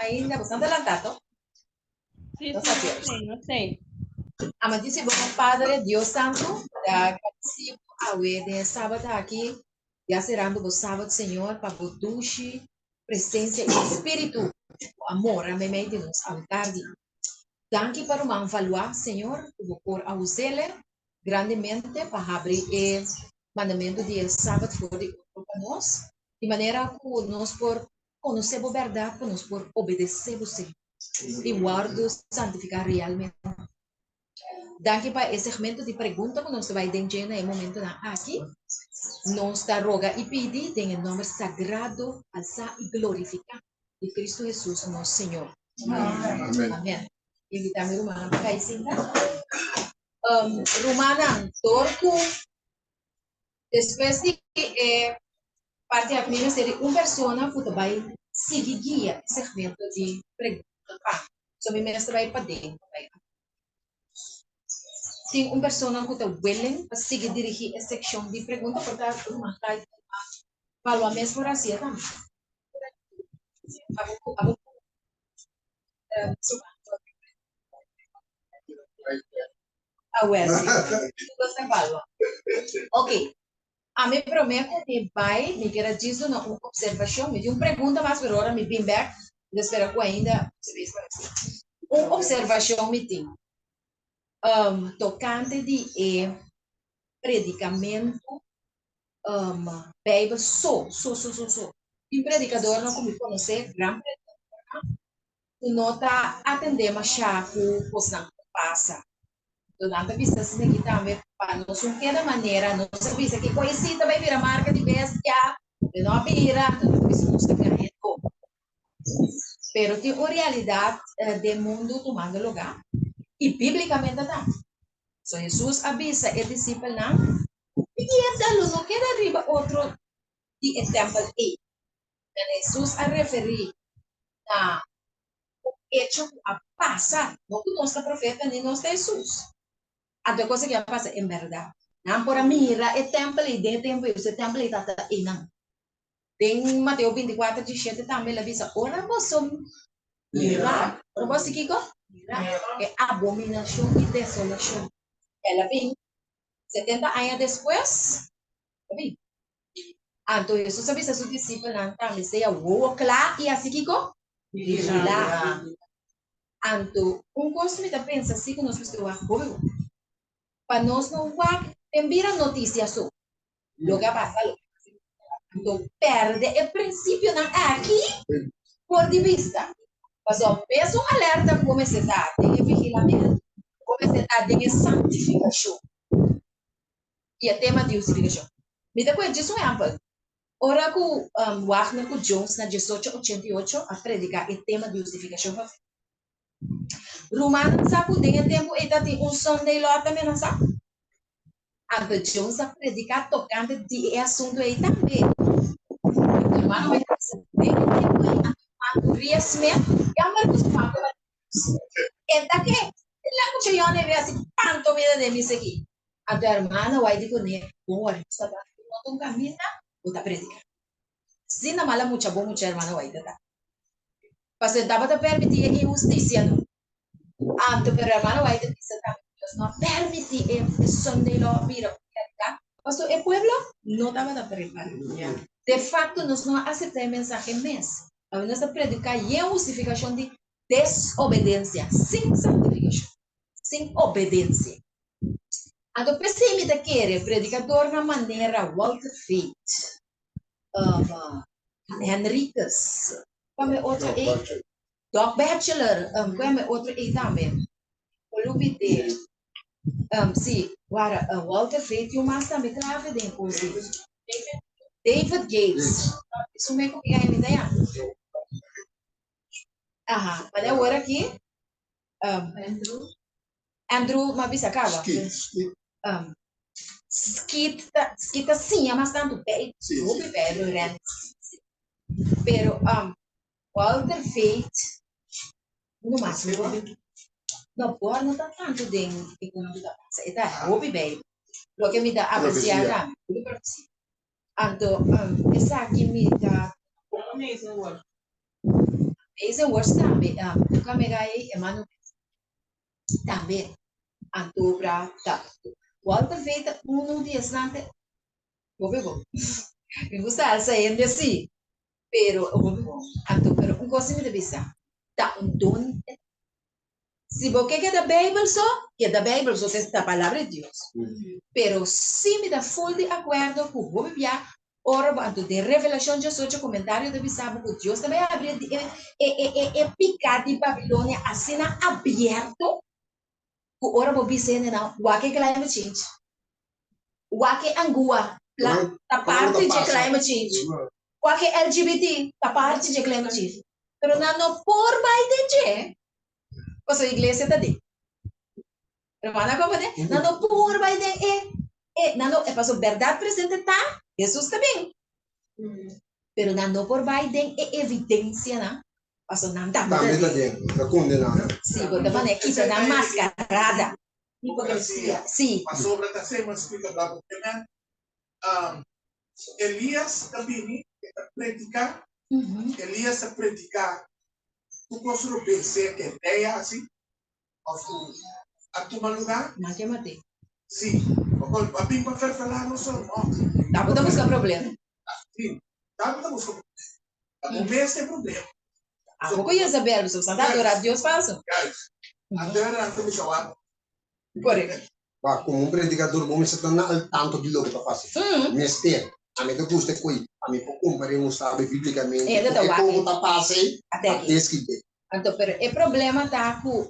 ainda, bosnan ta lantá to? Sí, No sí, sabía. no sé, no sé. Amantísimo Padre, Dios Santo, ta agradecido awe den e sabat aki, ya cerrando bo sabat, Señor, pa bo dushi presencia y espíritu, bo amor a meimei di nos awe tardi. Danki pa ruman Valois, Señor, ku bo por a usele grandemente pa habri e mandamento di e sabat for di otro pa nos, di manera ku nos por konosé bo bèrdat, pa nos por obedesé bo, Señor, i wòrdu santifiká realmente. Danki pa e segmento di pregunta ku nos ta bai den dje na e momentonan aki. Nos ta roga i pidi den e nòmber sagrado, alsá i glorifiká di Kristu Hesus nos Señor. Amén. Amén. Invitá mi rumannan pa kai sinta. Rumannan, dor ku Despues di e parti aki mi mester di un persona ku ta bai sigui guia e segmento di pregunta pa. So mi mester bai paden pa bai aki. Tin un persona ku ta willing pa sigui dirigí e sekshon di pregunta por ta ruman Clyde ku ruman Valois mes por hasié tambe. Abo ku abo ku Awel, sí. Tur ta balwa. Ok. Ami promé ku mi bai, mi kier a djis duna un observashon. Mi tin un pregunta mas, pero ora mi bin bèk, mi ta spera ku ainda Un observashon mi tin tokante di e predikamentu Beibel so, so, so, so, so. Tin predikadornan ku mi konosé, gran predikadornan, ku no ta atendé mashá ku kosnan ku ta pasa. Enton nan ta bisa asina aki tambe, pa nos un keda manera, nos a bisa ki koisí ta bai bira marka di bestia, e no a bira, enton nan ta bisa nos ta gaña tur. Pero tin un realidat den mundu tumando lugá, i bíblikamente tambe. So Hesus a bisa e disipelnan, Piedra lo no keda riba otro di e tèmpel ei. Dan Hesus a referí na un echo ku a pasa, no ku nos ta profeta ni nos ta Hesus. Anto e kos aki a pasa en bèrdat. Nan por a mira e tèmpel ei den e tempu ei, pasobra e tèmpel ei tabata einan. Den Mateo 24, 17 tambe el a bisa, Ora boso mira, ora boso kiko? Mira e abominashon di desolashon. El a bin 70 aña despues, el a bin. Anto Hesus a bisa su disipelnan tambe, sea wowo kla i hasi kiko? Vigilá. Anto un kos mi ta pensa si ku nos mester wak hopi bon. Pa nos no wak den bira notisia so. Loke a pasa, loke a pasa. Anto perde e prinsipionan aki for di bista. Pasobra mesun alerta ku bo mester ta den e vigilamentu, bo mester ta den e santifikashon. I e tema di hustifikashon. Mi ta kohe djis un ehèmpel. Ora ku Wagner ku Jones na 1888 a prediká e tema di hustifikashon pa fe. Rumannan sa ku den e tempu ei tatin un Sunday Law ta menasá. Anto Jones a prediká tokante di e asuntu ei tambe. Anto rumannan bai ta bisa den e tempu ei anto ruman Uriah Smith jammer ku su mama tabata E ta ke la mucha yòn e hasi panto mira den misa aki. Anto hermano White di kuné, Bon ora nos ta bai no ta un kaminda, bo ta prediká. Sin a mala mucha bon mucha hermano White ta. Pasobra e tabata permití e inhustisia no. Anto pero hermano White a bisa tambe ku Dios no a permití e Sunday Law bira un realidat, pasobra e pueblo no tabata prepará. De fakto nos no a aseptá e mensahe mes. Pasobra nos ta prediká yen hustifikashon di desobedensia, sin santifikashon, sin obedensia. Anto p'esei mi ta kere predikadornan manera Walter Veith, Henriquez, kua e otro ei? Doc Batchelor, kua e otro ei tambe? Bo lubid'é. Si, wara, Walter Veith yu mas tambe klave den kos di. David Gates. Esun me ku mi a imita ya. Aha, ma awor aki. Andrew. Andrew m'a bisa kaba. Skit, skit. Skit ta, skit ta siña mas tantu bij, Sí, sí. hopi bij rent. Pero Walter Veith, no mas hopi. No, por no ta tantu den e ku ta pasa, e ta hopi bij. Loke mi ta apresiá Profesia. tambe, hopi profesia. Anto esaki mi ta. Amazing Works. Amazing Works tambe. Nunca me gai Emmanuel tambe. Anto bra ta. Walter Veith ta uno di esnan te hopi bon. Mi gusta alsa hende si, pero hopi bon. Anto pero un cos si mi ta bisa, ta un don. Si bo ke keda Bijbel so, keda Bijbel so, ta palabra di Dios. Pero si mi ta full di akuerdo ku hopi bia ora bo anto den Revelashon 18 komentario ta bisa bo ku Dios ta bai abri e e e e e piká di Babilonia asina abierto ku ora bo bisa hendenan wak e climate change, wak e angua la ta parti dje climate change, wak e LGBT ta parti dje climate change. Pero nan no por bai den dje pasobra iglesia ta den. Hermana comprende? Nan no por bai den e, e nan no, pasobra berdad presente ta, Hesus ta bin. Pero nan no por bai den e evidencianan, pasobra nan tambe ta Tambe ta den. den, ta condena nan. Sí, bo ta manera kita nan mascarada. Hipocresía. Sí. Pasobra ta sema scrito bla bla bla. Um, Elias ta bini, e ta predica. Elias ta predica Tur kos lo pensé ke rei a hasi òf ku a tuma lugá. Nan ke mat'é. Sí, poko a bin pa ferfelá nos so? No. Tambe ta buska problema. Sí, tambe ta buska problema. Ta bo mes ta e problema. Apoko Jezabel so sa ta adorá dios falso? Juist. Anto nan ta bisa wak. Korekto. Ba, komo un predikador bo mester ta na al tanto di loke ta pasa. Mester. Ami ta gusta e koe. Ami por kompar'é un sabe bíblikamente Hende ku ta e wak koe ku ta pasa ei, Ate ta aki. deskrib'é. Anto, pero e problema ta ku,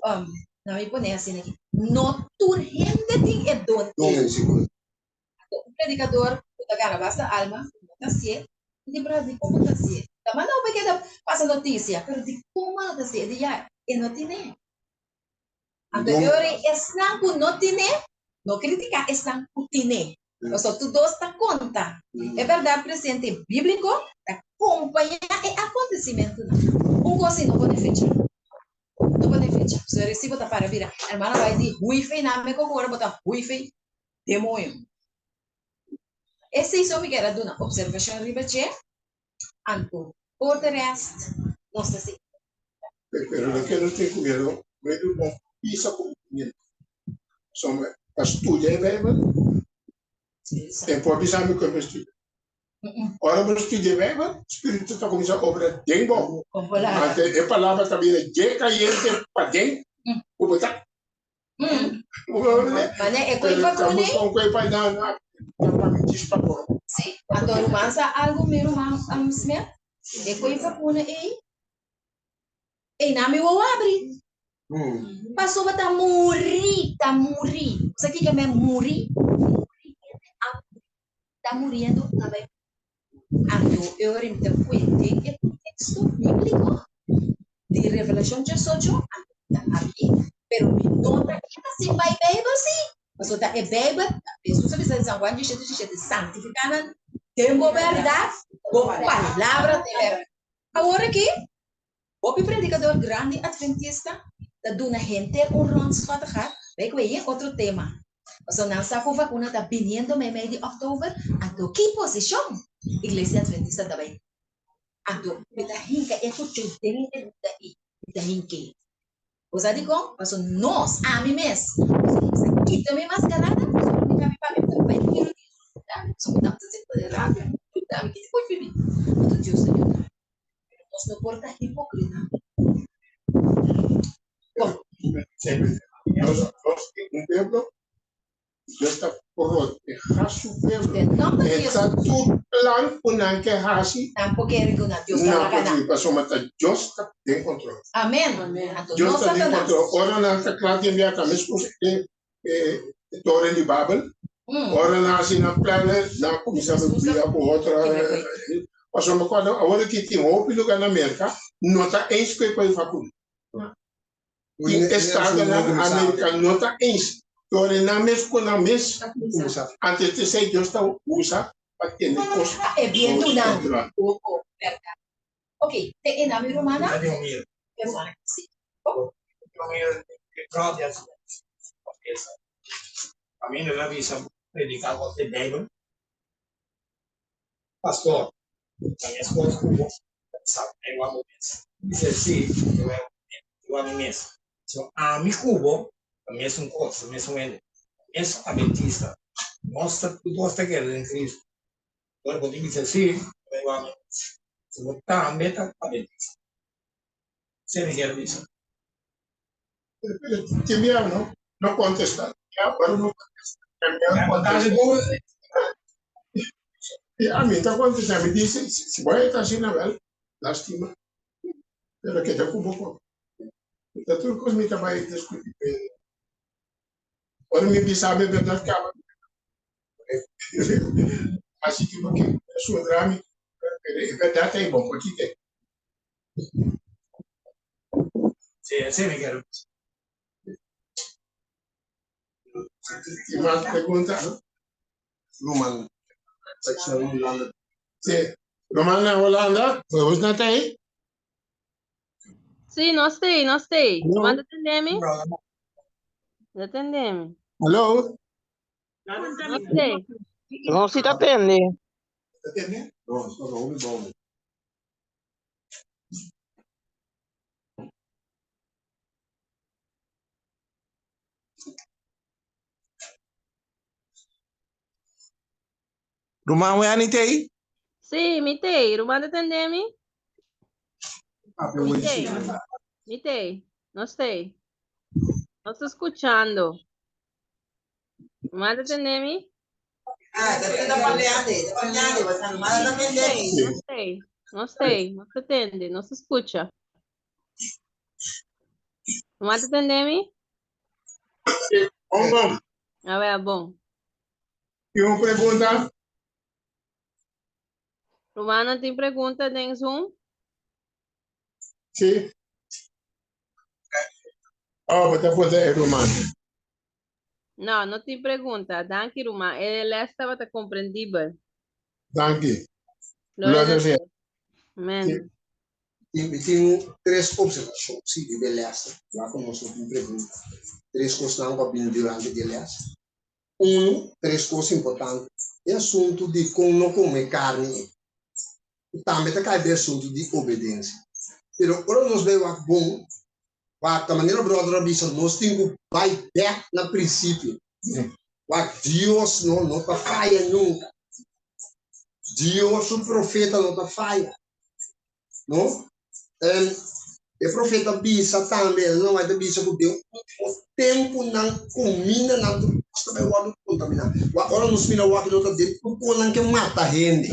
nan mi pone asina aki, no tur hende tin e don Don ei. ei, sigur. Anto, un predikador ku ta gana basta alma, ku no ta hasié, mi di, Bròder, dikon bo ta hasié? Ta manda bo keda pasa notisia, pero dikon bo no ta hasié? E di, Ya, e no tine. Anto Don. e ora ei esnan ku no tine, no kritiká esnan ku tine. Pasobra tur dos ta konta. E bèrdat presente bíbliko ta kompañá e akontesimentunan. Un kos si no pone fecha. No pone fecha. Pasobra e resibo ta para bira. Hermano bai di hui fei nan me koko ora bo ta hui fei demoño. Esei so mi kier a duna opservashon riba dje. Anto por de rest nos ta sigui. Pero loke nos tin ku mira, Beibel bon pisa ku mira. So pa studia e Beibel, e por bisa mi ku e studia. Ora bo studia Bijbel, Spiritu ta kuminsá obra den bo. Anto e palabra ta bira dje kayente paden ku bo ta. Mane e koi pa kune? Kon koi pa na na pa mi djis pa bo. Si, anto ruman sa algu mi ruman Smith? E koi pa kune ei? Ei nan mi wowo abri. Pasobra ta muri, ta muri. Bo sa kiko men muri? Muri, hende a muri. Ta muriendo ta bai. Anto e ora mi ta kue den e konteksto bíbliko di Revelashon diesocho, anto mi ta abri. Pero mi no ta keda sin bai Beibel sí. Pasobra ta e Beibel, Hesus a bisa den San Juan diesshete diesshete, santifiká nan den bo bèrdat, bo palabra ta e bèrdat. Awor aki, hopi predikador grandi adventista ta duna henter un rònskòt gat bai ku e otro tema. Pasobra nan sa ku vakuna ta biniendo meimei di òktober, anto ki posishon Iglesia Adventista ta bai tuma? Anto mi ta hinka e kuchú den e herida ei, mi ta hink'é. Bo sa dikon? Pasobra nos, ami mes, pasobra mi sa kita mi maskarada, pasobra mi kami papia, mi ta bai tiro di Dios, pasobra mi tabata sinti rabia, mi ta kita kuchú mi. Anto Dios a yuda mi. Pero nos no por ta hipócrita. Bon. Nos, nos tin un pueblo, Dios ta protehá su pueblo. Den nomber di E ta Jesús. tur plan ku nan ke hasi, Nan por kere ku nan Dios ta nan laga por nan. tin, pasobra ta Dios ta den kontrol. Amén. Anto Dios no ta den Satanás. kontrol. Ora nan ta kla tin bia ta meskos e e toren di Babel. Ora nan hasi nan plannen, nan a kuminsá bira ku otro. Pasobra kuando awor aki tin hopi lugá na Merka no ta eens ku e koe vakuna. Tin estadonan Amerika no ta eens. Tora nan mes ku nan mes. Anto esei Dios ta usa pa tene kos E bientunan. kontrol. Bèrdat. Ok, te e nami rumana? E rumana si. Caminda la bisa predica con de Bijbel. Pastor, mi esposa cu sa igual bo mes. Dice sí, igual mi mes. So ami cu bo ta mesun cos, mesun hende, mes adventista. Nos ta tur dos ta kere den Cristo. Ora bo tin bisa sí, ta igual mi mes. So bo tambe ta adventista. Esei mi kier bisa. Tin bia no, no contesta. Ya, ora no contesta. Tin bia no contesta. A mi ta contesta, mi dice, si bo ta asina wel, lastima. Pero keda cu bo por. Ta tur cos mi ta bay discuti cu e. Ora mi bisa mi berdad caba. Asi ki bo ke sundra mi, pero e berdad ta e bo por kite. Sí, esei mi kier bisa. Tin mas pregunta? Ruman, seccion Hulanda. Sí. Ruman na Hulanda, vos na ta ahí? Sí, nos ta ahí, nos ta ahí. Aló? Ruman ta tende mi? Ta tende mi? Aló? Nos ta ahí. Nos sí ta tende. Ta tende? No, no, no, no, no. Ruman Wendy ta ei? Sí, mi ta ei. Ruman ta tende mi? Mi ta ei. Mi ta ei. Nos ta ei. Nos ta skuchando. Ruman ta tende mi? Ah, ta ta papiando, ta papiando, basta ruman ta tende mi. Nos ta ei. Nos ta ei. Nos ta tende. Nos ta skucha. Ruman ta tende mi? Bon, bon. A ver, bon. Tin un pregunta? Rumannan tin pregunta den Zoom? Sí. Oh, bo ta puntra e ruman. No, no tin pregunta. Danki, ruman. E les tabata komprendibel. Danki. Gloria Gloria na na Señor. Dios. Amen. Mi tin tres observashon si riba e lès, ya ku nos no tin pregunta. Tres kosnan ku a bini durante di e lès. Unu, tres kos importante. E asuntu di kon no kome karni ei. I tambe ta kai be asuntu di obedensia. Pero ora nos bai wak bon, wak ta manera bròder a bisa, nos tin ku bai bèk na prinsipio. Wak Dios no no ta faya nunka. Dios su profeta no ta faya. No? En e profeta bisa tambe, el no ta bisa ku den último tempunan kumindanan tur kos ta bai wòrdu kontaminá. Wak ora nos mira wak no ta den tur konan ke mata hende.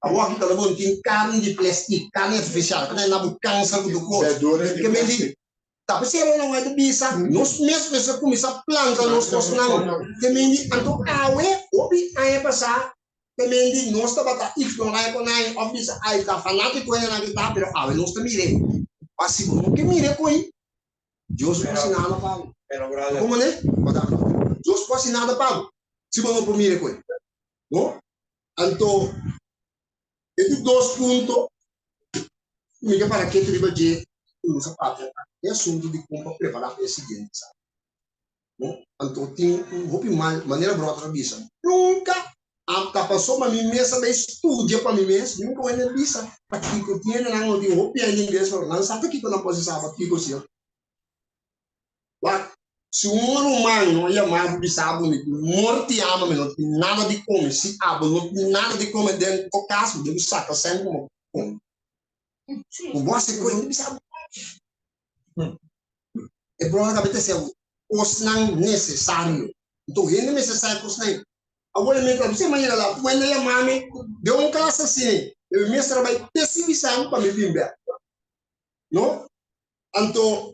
Awor aki ta bon tin karni di plestik, karni artifisial, ku ta na bo kanser ku tur kos. Verdura di Ke men di plastic. Ta p'esei el no ta bisa, nos mes mester kuminsá planta nos kosnan. Te men di, anto awe, hopi aña pasá, te men di nos tabata ignorá e konai òf bisa ai ta fanátiko e nan ta, pero awe nos ta mir'é. Pa si bo no ke mir'é ko'i, Dios no por hasi nada pa bo. Komo ne? Dios por hasi nada pa bo si bo no por mir'é ko'i. No? Anto, E di dos punto ku mi ke para ketu riba dje ku nos a papia ta e asuntu di kon pa prepará pa e siguiente sabat. No? Anto tin un hopi mal manera bròder a bisa, nunka a ta pasobra mi mes a bai studia pa mi mes, nunka wende a bisa pakiko tin hendenan no tin hopi aña ingles pero nan sa pakiko nan por hasi sabat kiko si. Wak, si un ruman no yama bo bisa bo mi ku morti ama mi no tin nada di kome, si abo no tin nada di kome den bo kas bo debe saka sèn ku bo kome. Ku bo hasi koe hende bisa bo. E bròder a ta siña bo kosnan nesesario. Nton hende mester sa e kosnan ei. Awor e mester bisa manera la ku hende yama mi den un kas asina, mi mester a bai te si bisa mi pa mi bin bèk. No? Anto,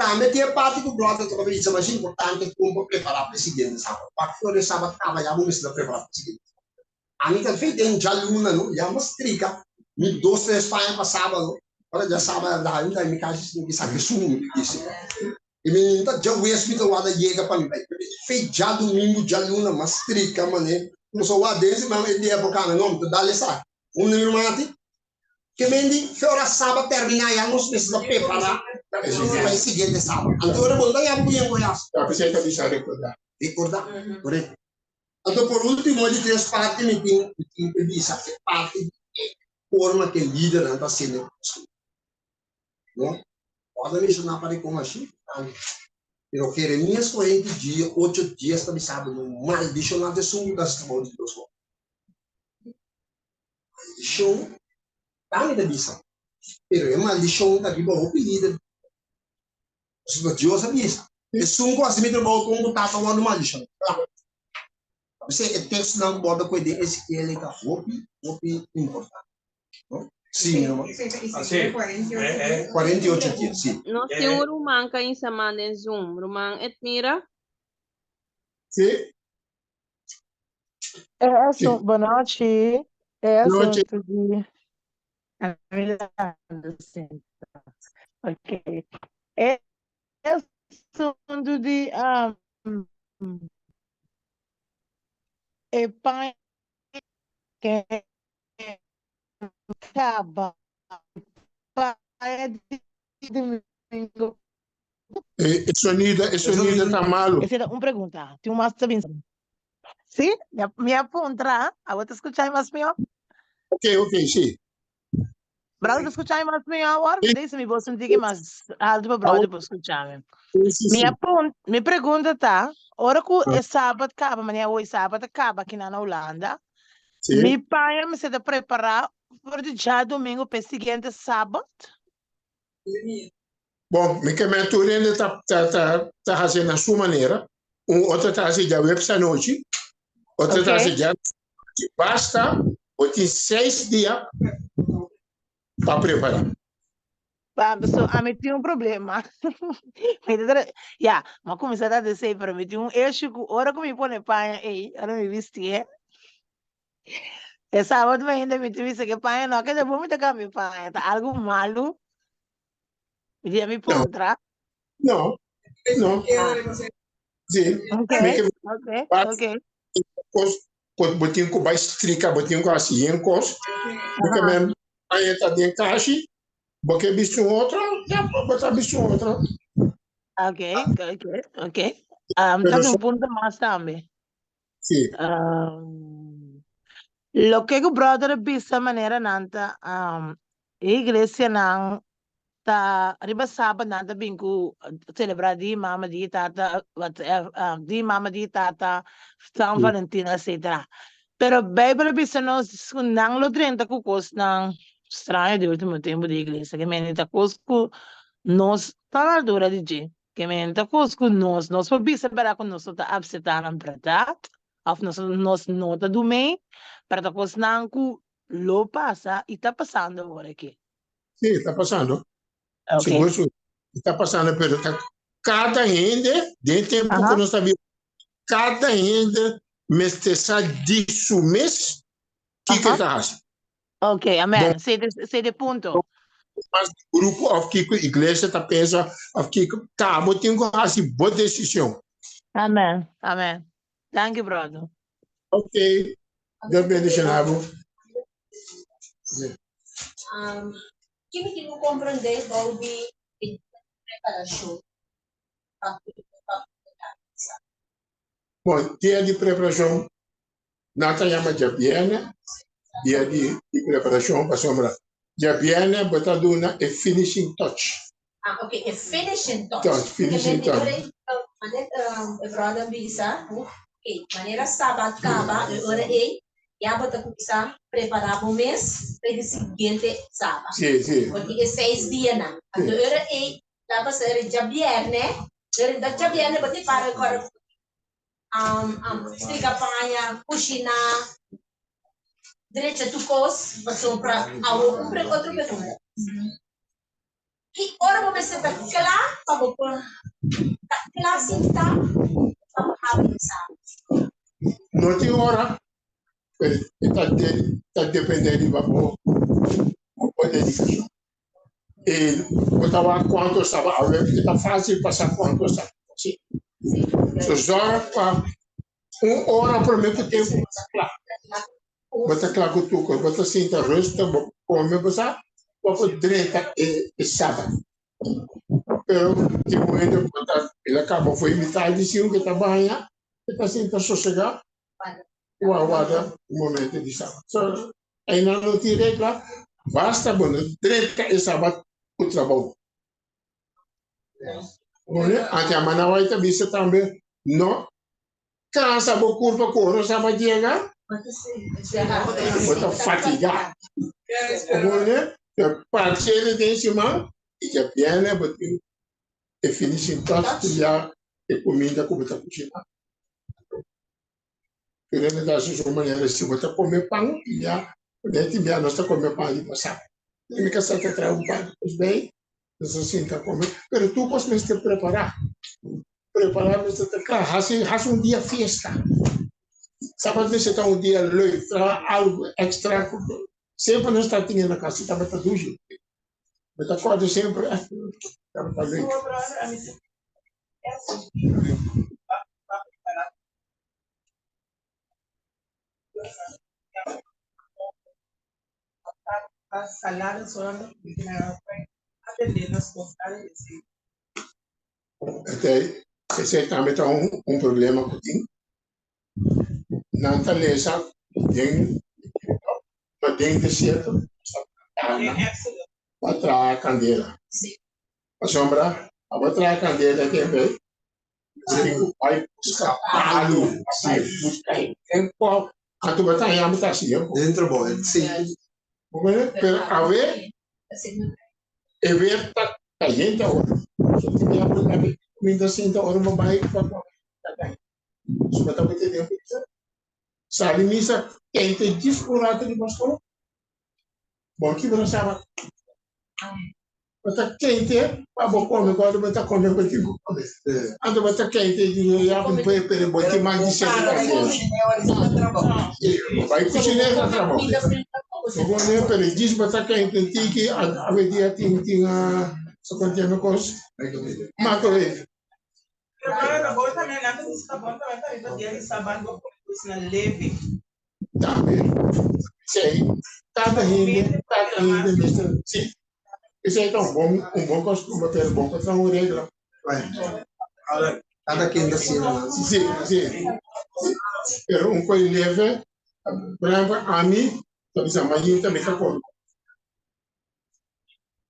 tambe tin e parti ku bròder ta bisa mas importante kon pa prepará pa e siguiente sabat. Wak flor e sabat kaba ya bo mester ta prepará pa e siguiente sabat. Ami ta fe den djaluna no, ya mi strika mi dos tres paña pa sábado, ora djasabado a dal mi ta mi kasi sinti sa Hesus mi disi. I mi ta djawes mi ta warda yega pa mi bai. Fe djadumingu djaluna mi a strika manera ku so wak den siman e dia por kambia no mi ta dal esaki. Un di mi ruman Ke men di fe ora Sabat terminá ya nos mester ta prepará pa e siguiente Sabat. Anto ora bo no ta yama ku yen goyas. Ta p'esei ta bisa rekordá. Rekordá, korekto. Anto por último e di tres parti mi tin mi tin ke bisa e parti di e forma ke lidernan ta hasiendo e kosnan. No? Ora menshoná pa dikon ashi, pero Jeremias 40 dia ocho dies ta bisa bo no maldishoná esun ku ta hasi trabou di Dios. Maldishon tambe ta bisa, pero e maldishon ta riba hopi lider. Pasobra Dios a bisa, Esun ku hasi mi trabou kon ku tata wòrdu maldishoná. Kla. P'esei e tekstonan ku bo ta kohe den Ezekiel ei ta hopi, hopi importante. No? Sí, mi ruman. 48 dia, sí. Nos tin un ruman ka insa manda den Zoom. Ruman Edmira? Sí. E asunto, Sí. boa noite. E Nochi. asunto di Ok. E asunto di um, e paña ke kaba paña di domingo. E sonido, e sonido ta malo. Esa era un pregunta. Tin un mas ta bin. Sí, mi a puntra. Abo ta escucha mas mihó? Ok, ok, sí. Brother, ta escucha mas mihó awor? Mi dice mi voz un tiki mas alto pa brother por escucha mi. Sí, sí, Mi sí. apun, mi pregunta ta, ora ku e sabat kaba, manera hoy sabat a kaba aki na Hulanda, Sí. mi paña mester ta prepara for di djadomingo pa e siguiente sabat? Bon, mi ke men tur hende ta, ta, ta, ta hasi na su manera. Un otro ta hasi djaweps anochi, otro ta hasi dja Basta, bo tin seis dia pa prepara. Pa, so ami tin un problema. Mi ta tra, ya, mi a kuminsá ta desei, pero mi tin un issue ku ora ku mi pone paña ei, ora mi bistié, E sábado ainda mi ta bisa ke paña no a keda bon mi ta kambia paña ta algu malu mi di mi puntra. No, no. Sí. Ok, Mi ke ok, ok. kos bo tin ku bai strika, bo tin ku hasi yen kos. Mi ke men paña ta den kashi, bo ke bisti un otro, ya bo ta bisti un otro. Ok, ok, ok. Um, Pero ta un so- punto mas tambe. Sí. Um, loke ku brother a bisa manera nan ta um, e iglesianan ta riba sabat nan ta bin ku celebra di mama di tata wat um, di mama di tata San Valentino etc. Pero Bijbel a bisa nos ku nan lo drenta ku kosnan straño di último tempu di iglesia, ke mende ta kos ku nos ta na altura di dje, ke mende ta kos ku nos, nos por bisa bèrdat ku nos no ta apseptá nan bèrdat, òf nos nos no ta dum'é, pero ta kosnan ku lo pasa i ta pasando awor aki. Sí, ta pasando. Ok. Sigur su ta pasando, pero ta kada hende den tempu ku nos ta biba, kada hende mester sa di su mes kiko e ta hasi. Ok, amen. Se de punto. Mas grupo of kiko iglesia ta pensa of kiko ta bo tin ku hasi bo desishon. Amen, amen. Thank you, brother. Ok, Dios bendiciona bo. Um, ki mi tin ku komprendé bou di e preparashon pa pa misa? Bon, dia di preparashon nan ta yama djabièrnè dia di di preparashon pasobra djabièrnè bo ta duna e finishing touch. Ah, ok, e finishing touch. Touch, finishing touch. Manera e brother bisa, ok, manera sabat kaba, e ora ei, ya bo ta kuminsá prepará bo mes pa e siguiente sabat. Sí, sí. Porque e seis dianan. Anto e ora ei, ta pasa ora djabièrnè, ora djabièrnè bo tin para kòrda strika paña, kushiná, drecha tur kos, pasobra awor un otro pregunta. Ki ora bo mester ta kla pa bo por ta kla sintá pa bo habri e sala? No tin ora, pero e ta ta depende riba bo bo dedikashon. E bo ta wak kuantu staba awe, e ta fásil pa sa kuantu staba. Si. So zòrg pa un ora promé ku tempu bo ta kla. Bo ta kla ku tur kos, bo ta sinta rustig, bo kome, bo sa, bo por drenta e e sabat. Pero tin momento ku bo ta, el a kaba for e mitad di siun ku e ta baña, e ta sinta sosegá, ku a warda e momento di sabat. So, einan no tin regla, basta bo no drenta e sabat ku trabou. Antes a Manaway ta bisa tambe, no cansa bo curpa cu ora sabat yega, bo ta fatiga. Comprende? Parcele den siman y djabierne bo tin e finishing touch cu ya e cuminda cu bo ta cushina. Pero e ta hasi su manera, si bo ta come pan, ya, neti bia nos ta come pan riba saku. Mi kasá ta traha un pan di bay, nos ta sinta come, pero tur kos mester prepará. Prepará mester ta kla, hasi hasi un dia fiesta. Sabat mester ta un dia leuk, traha algu extra. Semper nos ta tin na kas, tabata dushi. Mi ta kòrda semper, tabata leuk. Esei tambe ta un problema ku tin. Nan ta lesa den den desierto pa traha kandela. Pasobra abo traha kandela tembe bo tin ku bai buska palu, bai buska hempo. Anto bo ta haña bo ta hasi hempo. Pero awe E weer ta cayente awor. So tin dia bo ta cuminda sinta ora bo bay pa come ta cayente. So bo ta mete den freezer. Sali misa kente djis un rato di pastor. Bo kibra sabat. Bo ta kente pa bo come cuando bo ta come bo tin cu come. Anto bo ta kente di ya bo pere bo tin mas di sete candela. Bay cushina ta trabou. Bo ne pero djis bo ta kente tiki awe dia tin tin so kontiendo kos microwave. Tambe esei kada hende kada hende mester si esei ta un bon un bon kostumber pero bo por traha un regla. Kada ken ta sina nan. Si si pero un koi leve por ehempel ami ta bisa mainta mi ta kome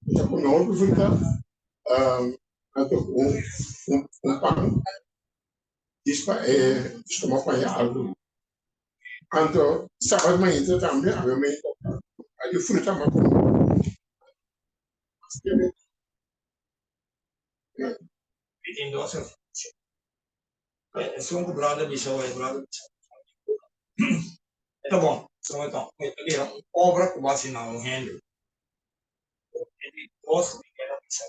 mi ta kome hopi fruta anto un un pan. Dis pa e stoma paña algu. Anto sabat mainta tambe awe mainta a di fruta m'a come. Mi tin dos informacion. Esun cu brother bisa hoy, brother bisa e ta bon, esun e ta e ta bira un obra cu bo haci na un hende. E di dos cu mi keda bisa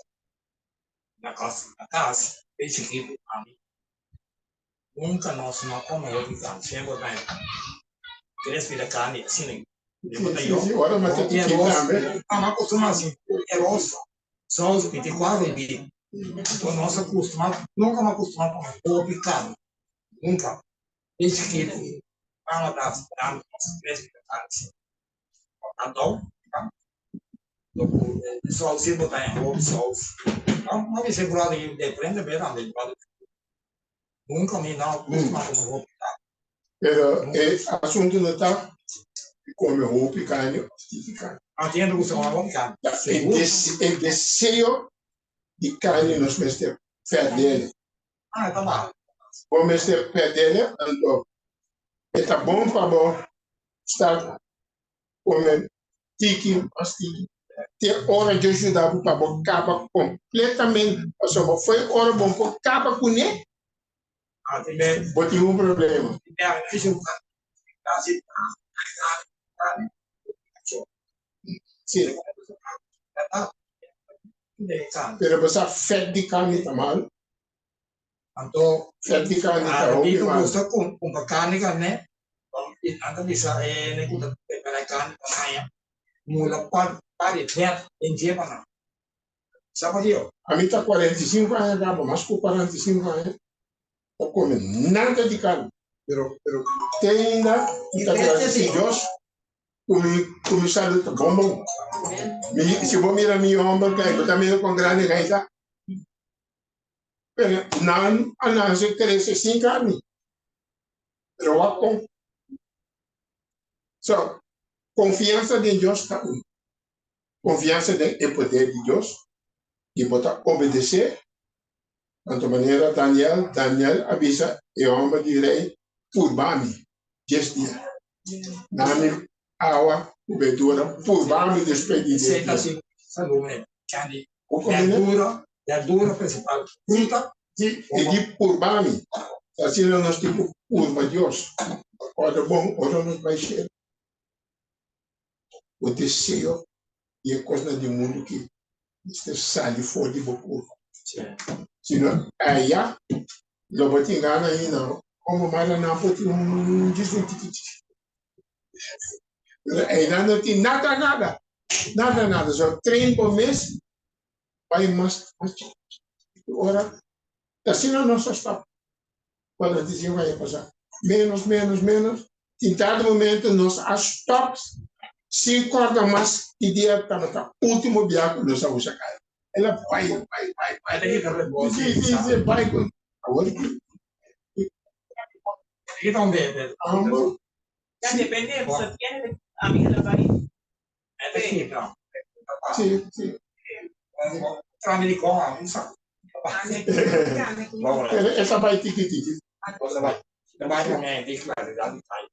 na cas, na cas, e chikitu ami. Nunca nos no come hopi carni, siempre ta tres pida carni asina. Sí, sí, ora mas te tambe. Ama acostuma así, arroz, saus, 24 dia. Então nós acostuma, nunca me acostuma comer hopi carne, nunca. Desde chiquito, mama ta esperando nos tres pida carni así. Anto, saus sí bo ta en hopi saus. No, no dice brother, de frente ve tambe, brother. Nunca mi no acostuma come hopi carni. Pero e asunto no ta come hopi carni of tiki carni. Ah, tiene que gustar hopi carni. E, des, e deseo di carni nos mester perdele. Ah, ta mal. Bo mester perdele, anto e ta bon pa bo start come tiki mas tiki. Te ora Dios yuda bo pa bo kaba completamente, pasobra bo foi ora bo por kaba kuné, Ah, tin be. bo tin un problema. Tin be kasi carni. Sí. Pero bo sa vet di carni ta mal. Anto, Vet di carni ta ah, hopi dito mal. gusta com compra carni carne. Anta bisa eh ne kuta prepara carni pa naya. Mula par par vet en jepa na. Sa pa dio. Ami ta 45 aña kaba, mas ku 45 aña, no come nada di carni. Pero, pero te ainda, mi ta agradeci Dios ku mi, ku mi salud ta bon bon. Mi, si bo mira mi homber kai, bo ta mira kon grandi kai ta. Pero nan a nace crece sin carni. Pero wak kon. So, confianza den Dios ta un. Confianza den e poder di Dios y bo ta obedece. Tanto manera Daniel, Daniel a bisa e homber di rey, purba mi 10 dia. Dami awa cu verdura, purba mi despues di 10 Seta dia. si salume. Candy. Bo come ne? Verdura, verdura principal. Fruta. Si, e di purba mi. Asina nos tin cu purba Dios. Ora bon, ora nos bai cielo. Bo deseo di e cosnan di mundo ki mester sali for di bo curpa. Sino aya lo bo tin gana ainda, como mara nan por tin un djis un tiki tiki. Pero einan no tin nada nada, nada nada. So train bo mes bai mas mas chiki. Ora asina nos a stop 45 aña pasá. Menos, menos, menos. Tin dado momento nos a stop sin corda mas ki dia tabata último bia ku nos a usa carro. El a bai, bai, bai, bai. Sí, sí, sí, bai ku awor ki Kita un bebe. Ambo. Ya depende, so tiene a mí la bai. Ete kita. Sí, sí. Trami di con, un sa. Pero esa bai tiki tiki. Da bai con eh, di claridad di tai.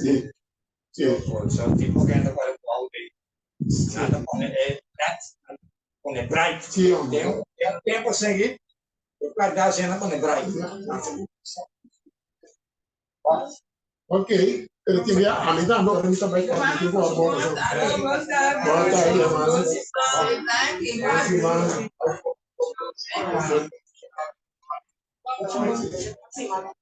Sí. Sí. So tipo que anda para o auto. Nada pone e net, pone bright. Sí, hombre. Tem tempo seguir. O claridad se anda pone bright. Ok, pero tin bia a mi tambe ora mi ta bai kòrda mi tin ku a bo. Boa tarde, hermano. Boa semana.